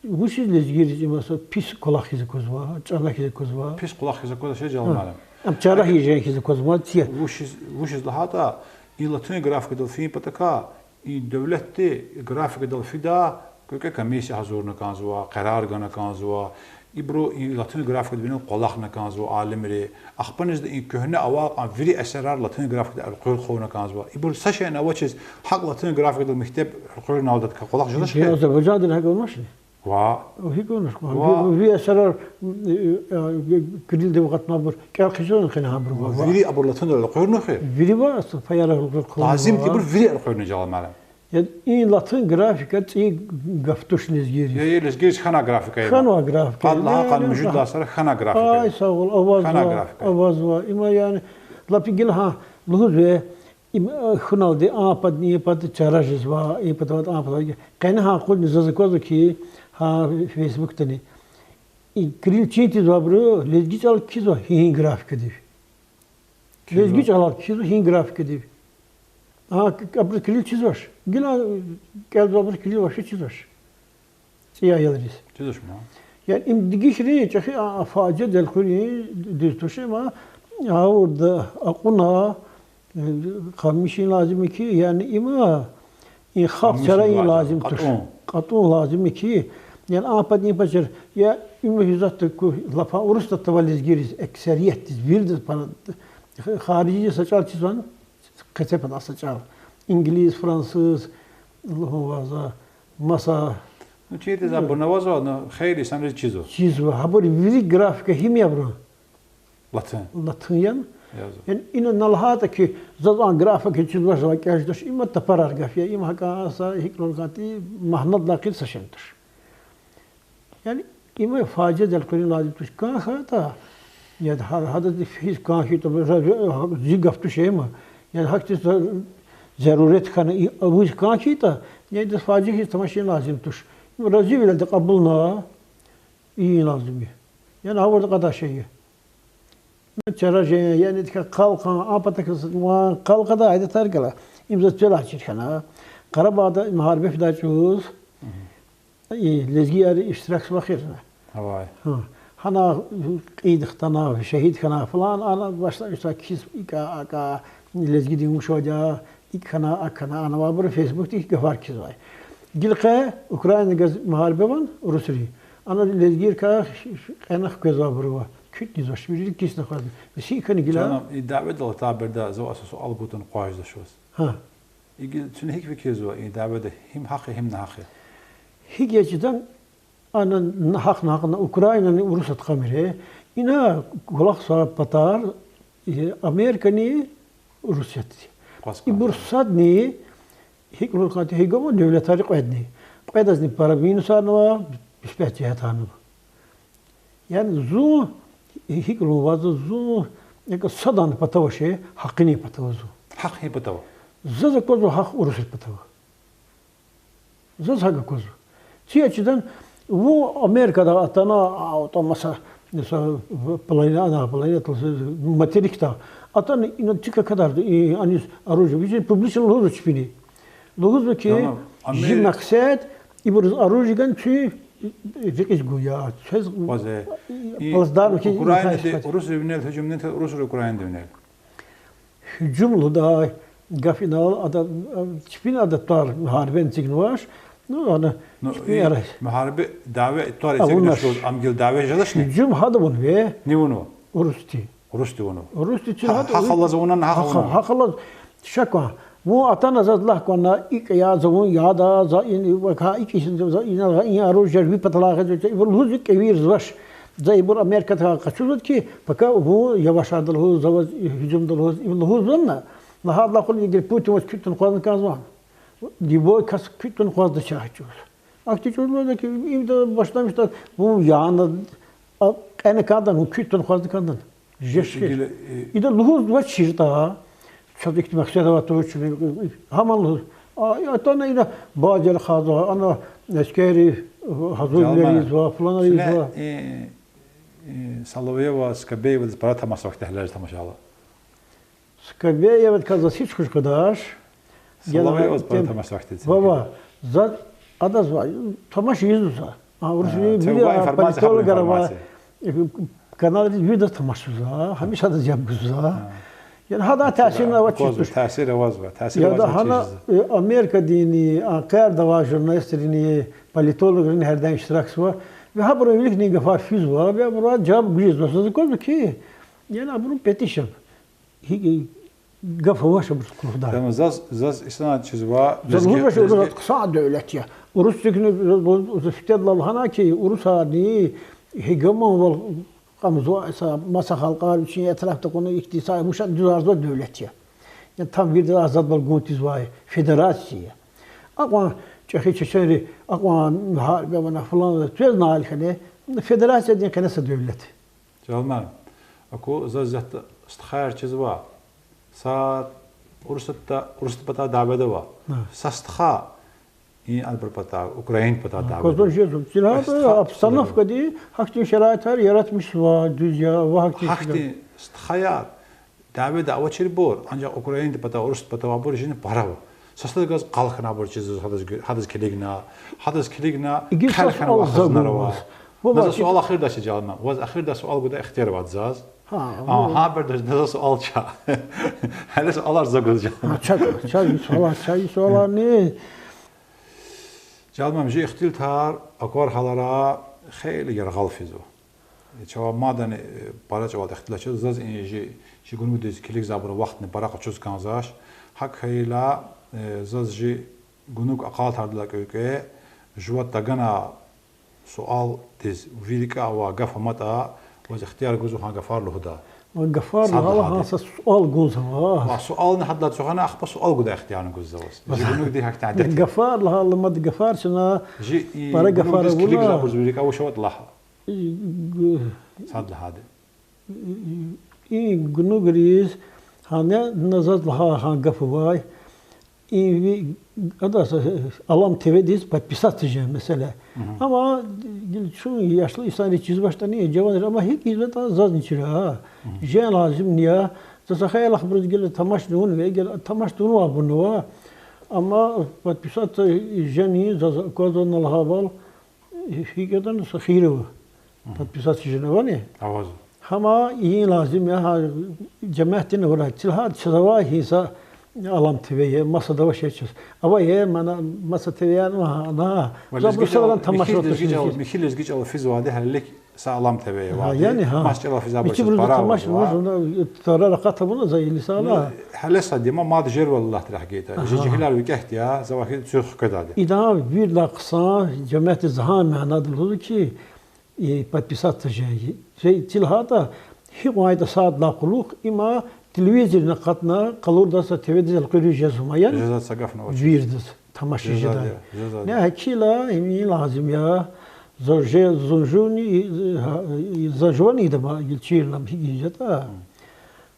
вучиз лезгийриз има са пис кӀвалах хьиз аквазва, чӀана хьиз аквазва? Пис кӀвалах хьиз аквазва, шей, Жалал муаллим. Ам чара хьиз, жен хьиз аквазва, ци я. Вучиз, вучиз лагьайтӀа, и латын графикадал фин патахъай, и девлетди графикадал фида, куь-куь комиссия гьазурна кӀанзава, къарар гана кӀанзава, ибуру и латын графикадин винел кӀвалахна кӀанзава алимри. Ахпанизда и куьгьне авай кьван вири эсерар латын графикадал элкъуьр хъувуна кӀанзава. Ибур са шейни авачиз гьакӀ латын графикадал мектеб элкъуьрналдатка кӀвалах жеда хьи. Азербайжандин гьакӀ амач. Ва. Гьикӏ авунач? Ва. Ви, ви эсерар, э, э, кирилдив акъатнавайбур кӏел хъийизва хьи гьабуру? Ва, ва. Вири абур латындал элкъуьрна хьи? Вири ва, са паяр элкъуьрна. Лазим ва. Ибур вири элкъуьрна, Жалал муаллим. Я, и латын графика цӏийи гаф туш лезгийриз. Я, я, лезгийриз хьанвай графика я. Хьанвай графика. Къад лагьай, къад муьжуьд лагьай йисара хьанвай графика я. Ай, сагъ ул, авазва, хьанвай графика я. Авазва. Има, яни, лап гила гьа, лугьузва, им, э, хьуналди а пад, и пад чара жезва, и пад, а пад. Къени гьа акъудни заз аквазва хьи, гьа Фейсбукдани. И кирил чин тийизвайбуру лезги чӏалал кхьизва гьи графикадив. Кхьизва. Лезги чӏалал кхьизва гьи графикадив. А, к-, абуруз кирил чизвач. Гила кӏелзавайбуруз кирил ваще чизвач. Цӏийи аялриз. Чизвач ма. Яни им дегишрин чӏехи, а, а, фажиа элкъуьрин дуьз туш, амма гъавурда акьуна, э, къамишин лазим я хьи, яни има, и халкь чара ийин лазим туш. Къамишин лазим, кьатӏун. Кьатӏун лазим я хьи, яни а пад, и пад чара, я има гьизатда ку лапа урусдатава лезгийриз, эксериятдиз, виридаз пара, харижи са чӏал чизвани, къецепад а са чӏал. Инглиз, француз, лугьун ваза, маса. Ну, чизвайди за бунавазва, ну, хейлин инсанриз чизва. Чизва. Гьабур вири графика гьим я абурун? Латин. Латин яни? Язва. Яни ина на лагьайтӏа хьи, заз а графика чизвач, заз кӏел жедач, има тапарар гаф я, има гьакӏа са гьикӏ лугьун кӏанзаватӏа, магьнадилай гъейри са шейни туш. Яни има фажиа элкъуьрин лазим туш. Кӏан хьайитӏа, я гьа-, гьадаз физ кӏан хьайитӏа, зи гаф туш има. Яни гьахьтин за-, зарурет хьана, и аваз кӏан хьайитӏа, яни идаз фажиа хьиз тамашин лазим туш. Има разивилелди кьабулна, ийин лазим я. Яни гъавурда кьадай шей я. Чара жен, яни идакай къал кьун, а патахъ ван къал кьадай адетар гала. Им заз цвелай чир хьана. Къарабагъда мугьариба фидай чӏавуз, и лезгияр иштиракзавай хьи. Авай. Гьа. Гьана кьейиди хтана, шагьид хьана, флан, ана башламишзавай кхьиз, икӏа, акӏа, лезгидин вуч авайди я, икӏ хьана, акӏ хьана, ана ва абуру Фейсбукда икӏ гафар кхьизвай. Гила къе Украинадиз мугьариба авани, урусрин. Ана лезгийрикай кьена хквезвайбур ава. Куьтӏни жезвач, вири кисна акъвазна. Бес икӏ хьана гила. Жаным, и дяведал атай береда зав аса суал гуз кӏанзава ваз. Гьа. Иги, чна гьикӏ фикирзава, и дяведа гьим гьахъ я, гьим нагьахъ я? Гьикӏ я чизвани, ана нагьахъ, нагьахъ, на Украинани Урусат кьамир, ина кӏвалахзавай патар, э, Американи Урусатди. Ибур садни, гьикӏ лугьун кӏанзаватӏа, гьикӏ ама девлетар я кьведни. Кьведазни пара минусарни ава, мусбат жигьетарни ава. Яни зун, гьикӏ лугьун ваз, зун, яни садан патав ша, гьакъинин патав зун. Гьахъ гьи патав? Заз аквазва гьахъ урусрин патав. Заз гьакӏ аквазва. Ци ачидан, вун Америкадай атана, а, там маса, са планета, планета, материкдай атана, ина ци какадарда, и, аниз оружие, вичи публично лугьузва чпини. Лугьузва хьи, жи макьсад, ибуруз оружие гана, чуьн рекьиз гуя, чвез плацдарм хьиз Украинади урусри винел гьужумни, урусри Украинадив винел. Гьужум лугьудай гаф инал ада, чпин ада тӏвар мугьарибени эцигнавач, ну, ана, чпин ара. Мугьариба дяве тӏвар эцигнач лугьуз, ам гила дяве жедачни? Гьужум гьада авунва. Ни авунва? Урусди. Урусди авунва. Урусди чна гьада гьахъ алаз авуна, гьахъ авуна. Гьахъ алаз, ша кван. Вун атана заз лагь кван, икӏ я, за вун яда, за ин, икӏ, икӏ, за ин, за ин оружие ви паталай гъиз, ибур лугьуз икӏ эвичзавач. За ибур Америкадикай къачузвайди хьи, пака вун явашарда лугьуз, за ваз гьужумда лугьуз, ибур лугьузвани, лагьайдалай кьулухъ гила Путин ваз куьтӏ тун акъвазна кӏанзавани. Любой кас куьтӏ тун акъваздач чаз чӏавуз. Ахьтин чӏавуз лугьуда хьи, им да башламишда, вун яна, А, кьена кӀандан, куьтун хвазна кӀандан. Жеч хьи. Гила, э, ида лугьуз ва чирда. Чаз ихьтин мехсед авай туш, гьаман лугьуз. А, атана ина базер хаза, ана эскери, э, гьазурвилер ийизва, фланар ийизва. Чуьне, э, э, Соловьёва, Скобеевадиз пара тамашзава вахтунда, гьелелиз тамашайла. Скобеевадикай заз гьич хуш къведач. Соловьёваз пара тамашзава вахтунда. Вава, заз адаз ва-, тамаш ийизва за. А, урусри, э, вири, а, политологар ва, э, каналриз виридаз тамашзава за. Гьамиша адаз яб гузва за. Яни гьадан таъсирни авачиз туш. Таъсир авазва, таъсир авазва. Яда гьана, э, Америкадин, а, къерда авай журналистрини, политологрини гьердайм иштиракзава. Ва гьабурун виликни гафар физва, ва абуруз жаваб гуз жезва. Заз аквазва хьи, яни абурун петишаб. Гьикӏ гаф авач абуруз кьулухъдай. Тамам, заз, заз инсанар чизва, заз лезги, лугьузвач, урус лезги хъсан девлет я. Урус чукни, за фикирдалди лагьана хьи, урусарни гьегемонвал кьамзава, са маса халкьар вичин этрафда кьуна ихьтин са муша дуьзарзава девлет я. Яни там вирида азадвал гун тийизвай федерация я. Акьван чӏехи чеченри, акьван гьар гавана флан, квез наил хьана, федерациядин къене са девлет. Чалман, аку заз ятта стхаяр чизва. Са Урусатда, Урусатдин патай дяведа ава. Са стха, и абурун патай, Украинадин патай дяведа ава. Квазар жезва. Чна обстановкади гьахьтин шараитар яратмишзава, дуьз я, ва гьахьтин шей. Гьахьтин стхаяр дяведа авачирбур, анжах Украинадин патай, Урусатдин патай авайбур жини пара ава. Сад-садаз къал хьана абур чизва, гьадаз, гьадаз килигна, гьадаз килигна, кьел хьана ва хазанар ава. Заз суал ахирдай, Чалман, ваз ахирдай суал гудай ихтияр авайди заз. Гьа, гьабурдаз заз суал ча. Гьеле суалар за гуз, Чалман. Чалман, жи ихтилатар, аквар гьалара хейлин яргъал физва. Чавай мадни, э, пара чӏавалди ихтилат жез, заз и жи, жи гунугдиз килигзавайбурун вахтни пара къачуз кӏанзавач. Гьакӏ хьайила, э, заз жи гунуг акъалтардилай кӏвенкӏве, жува тагана суалдиз ви рикӏе авай гаф аматӏа, ваз ихтияр гузва гьа гафар лугьуда. Гафар лагьайла, гьа са суал гузва. Ва суални гьадалай ацукьна, ахпа суал гудай ихтиярни гузва за ваз. Жи гунугдиз гьахьтин адет я. Гафар лагьайла, мад гафар чна, жи и пара гафар гунугдиз килигзавайбуруз ви рикӏе авачирватӏа лагь. Сад лагьайди. И гунугриз, гьана, на заз лагьай гьа гаф авай, и ви, адаз, Алам ТВ-диз подписаться жен месэла. Амма гила чун яшлу инсанриз чизвачтӏани, жаванриз, амма гьикӏ ийизватӏа зазни чира. Жен лазимни я, за са хейлах абуруз гила тамаш авунва, гила тамаш авунвайбурни ава. Амма подписаться жени, заз аквазва на лагьайвал, гьикӏ ятӏани са хийир ава. Подписаться жен авани? Гьама ийин лазим я, гьа жемятдин авурай. Цил гьа чаз авай гьи са Алам ТВ я, масада авачир чаз. Авай, мана маса ТВ-яр ва гьана. За абуру садан тамаш аватӏа, михьи лезги чӏал физвайди гьелелик са Алам ТВ я авайди. Яни гьа. Маса чӏалал физвайбур чаз пара ава. Тарар акъат авуна за илисала. Гьеле сад я, ма мад жервал Аллагьди рехъ гайитӏа. Жи жегьилар викӏегьди я, за вахиз цуьк хкведайди. Идан виридалай хъсан, жемятдиз гьа манада лугьузва хьи, подписаться жен. Цил гьатӏа, гьикьван ятӏа садлагьай кьулухъ, има телевизорни акъатна, къалурда са ТВ-диз элкъуьриз жезва ма, яни? Жезва, са гафни авач. Виридаз тамаш жедай. Жезва. Гьакӏила им лазим я. За же-, зун жувни, за жувани идама гила чирна гьикӏ жедатӏа.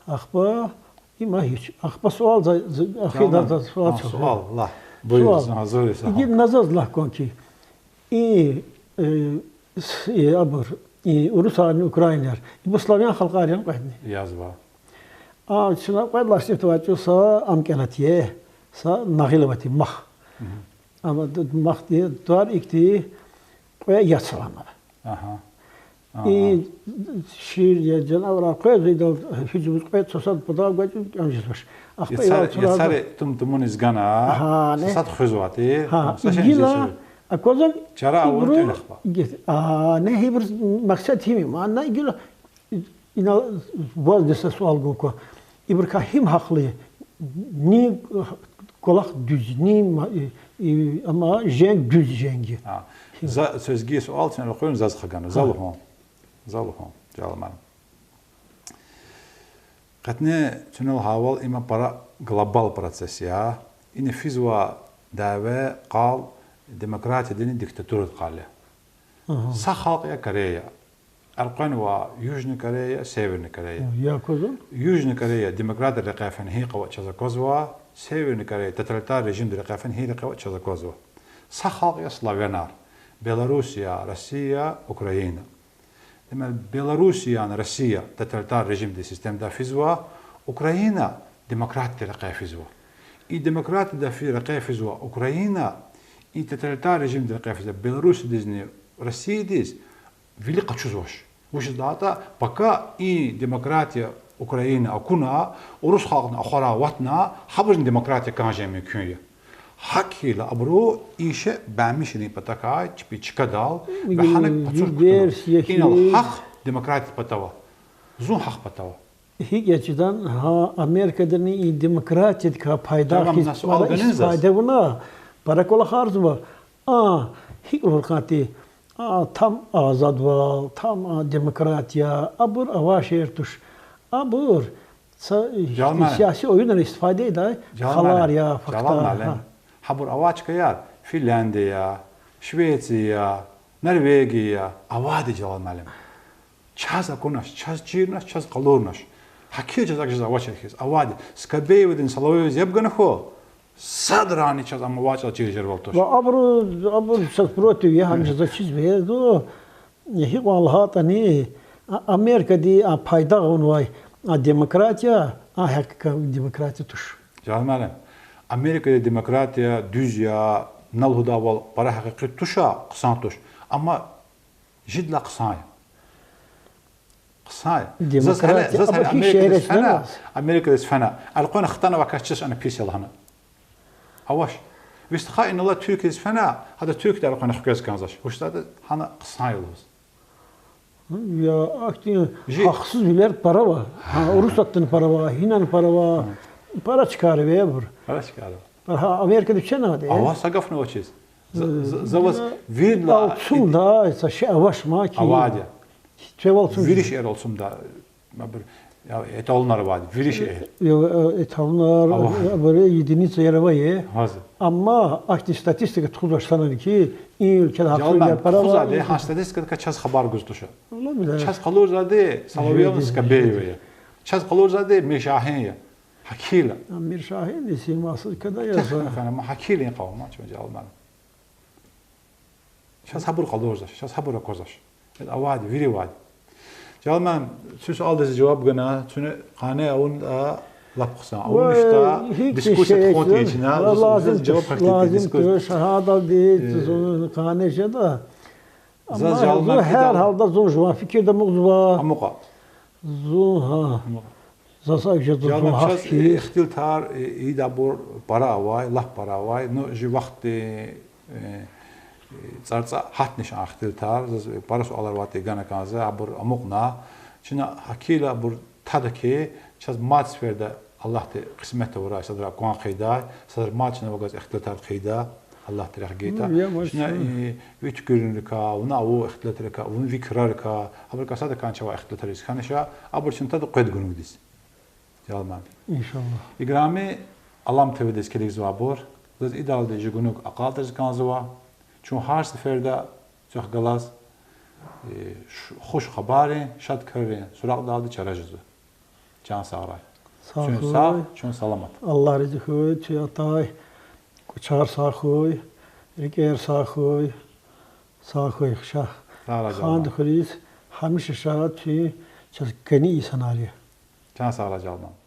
Ахпа има гьич. Ахпа суал за, за, ахирда за суал чугваз. Суал, лагь. Буюр, гьазур я. Иги на заз лагь кван хьи, и, э, с-, и абур, и урусарни, украинар, ибур славян халкьар яни кьведни? Язва. А, чна кьвед лагьай синифда авай чӏавуз са ам кӏелайтӏа, са нагъил авайтӏа, мах. Ам д-, мах ди, твар ихьтин кьве яд саламара. И шиир я, жанавурар къвезва идал, гьуьжуьмиз кьве цо сад патав гвачӏун кӏан жезвач. Ахпа яцари тум-тумуниз гана, са сад хуьзвайди. Гила аквазва, чара авун ибуру тӏуьн ахпа. А, не, ибур максад гьим я, мана гила. Инал ваз са суал гун ква. Ибурукай гьим гьахълу я? Ни кӏвалах дуьз, ни ма-, и, и, амма женг дуьз женг я. А, за, цвезги суал чна элкъуьрна заз хгана. За лугьун. За лугьун, Жалман. Къенин чна лагьайвал, има пара глобал процесс я. Ина физва дяве, къал демократиядинни диктатурадин къал я. Са халкь я Корея. Элкъвенва Южный Корея, Северный Корея. О, я квазва? Южный Корея демократдин рекье фена гьикьван аватӀа чаз аквазва, Северный Корея тоталитар режимдин рекье фена гьи рекье аватӀа чаз аквазва. Са халкь я славянар. Белоруссия, Россия, Украина. Демек, Белоруссияни Россия тоталитар режимдин системада физва, Украина демократдин рекье физва. И демократдин фи-, рекье физва Украина, и тоталитар режимдин рекье физва Белоруссиядизни Россиядиз вили къачузвач. Вучиз лагьайтӀа, пака и демократия Украина акуна, урус халкьни ахварай аватна, гьабурузни демократия кӀан жен мумкин я. ГьакӀ хьайила абуру и шей бямишрин патахъай чпи чкадал ва гьанал пацур кутуна. Инал гьахъ демократиядин патав ава. Зун гьахъ патав ава. ГьикӀ я чидан, гьа, Америкадани и демократиядикай пайда хьиз, суал ганени заз? Пайда авуна, пара кӀвалахарзава. А, гьикӀ лугьуз кӀанзаватӀа, а, там азадвал, там, а, демократия, абур авай шейэр туш. Абур са сияси оюнар истифада ийидай халкьар я, фактар. Гьабур авай чкаяр Финляндия, Швеция, Норвегия авайди, Жалал муаллим. Чаз акунач, чаз чирнач, чаз къалурнач. Гьакӏ хьиз чаз акӏ жез авачир хьиз, авайди. Скобеевадин, Соловьёвадиз яб гана хьуй, садрани чаз ам авай чӏал чир жезвайвал туш. Ва абуру, абур чаз против я, гьам жезва чизве, ду, гьикьван лагьайтӏани, а, Америкади а пайда авунвай, а, демократия, а гьакӏ демократия туш. Жалал муаллим, Америкада демократия дуьз я, на лугьудайвал пара гьакъикъи туш, хъсан туш. Амма жидалай хъсан я. Хъсан я. Заз гьеле, заз гьеле Америкадиз фена, Америкадиз фена, элкъвена хтанвай кас чаз ана пис я лагьана. Авач. Ви стха, инал алай Туьркиядиз фена, гьада Туьркида элкъвена хквез кӏанзавач. Вучиз лагьайтӏа гьана хъсан я лугьуз. Я ахьтин гьахъсузвилер пара ава. Гьа, Урусатдани пара ава, гьинани пара ава. Пара чкайра авайбур. Пара чкайра. Гьа, Америкада вичи авайди я? Ава, са гафни авачиз. За, за, за ваз виридалай алцумдай са шей авач ма хьи. Авайди я. Вири шейэр алцумда. Абур, я, эталонар авайди, вири шейэр. Я, э, эталонар, абур единицаяр авай. Амма ахьтин статистика тухузвач санани хьи, и уьлкведа гьахъсузвилер пара ава. Тухузвайди, гьа статистикадикай чаз хабар гуз туш. Чаз къалурзавайди Соловьёвни Скобеева я. Чаз къалурзавайди Миршагьин я. Гьакӏ хьайила. Миршагьин исимасуз када я за. Гьакӏ хьайила ин къавум, чан Жалал муаллим. Чаз гьабур къалурзавач, чаз гьабур аквазвач. Авайди, вири авайди. Жалал муаллим, куь суалдиз жаваб гана, куьне къане авун, а, лап хъсан. Авунищта дискуссия тухун тийижна, заз жаваб гьахьтинди дискуссия. Лазим туш, гьадалди зун къане жеда. Заз, Жалал муаллим, гьар гьалда зун жуван фикирда амукьзава. Амукьа. Зун, гьа. Заз акӏ жезва зун гьахьтин. Ихтилатар, э, ийидайбур пара авай, лап пара авай, ну, жи вахтди, э, цӏарцӏа гьатнач а ихтилатар, заз пара суалар аватӏа гана кӏанзава, абур амукьна. Чна гьакӏ хьайила абур тада хьи, чаз мад сеферда Аллагьди къисмет авурай садра акван хъийидай, садра мад чна вагаз ихтилатар хъийида, Аллагьди рехъ гайитӏа. Чна, э, ви фикиррикай, вуна авай ихтилатрикай, вун ви крарикай, абурукай садакайни чавай ихтилатриз хьанач, абур чна тада къведа гунугдиз. Жалал муаллим. Иншаллагь. Играми Алам ТВ-диз килигзавайбур, заз идалди жи гунуг акьалтӏариз кӏанзава. Чун гьар сеферда квехъ галаз, э, хуш хабаррин, шад крарин суракьдалди чара жезва. Чан сагърай. Чун сагъ, чун саламат. Аллагь рази хьуй, куь атай кӏвачер сагъ хьуй, рикӏер сагъ хьуй, сагъ хьуй ша. Сагърай, Жалал муаллим. Ханди хуьруьз гьамиша ша, куьн чаз кӏани инсанар я. Чан сагърай, Жалал муаллим.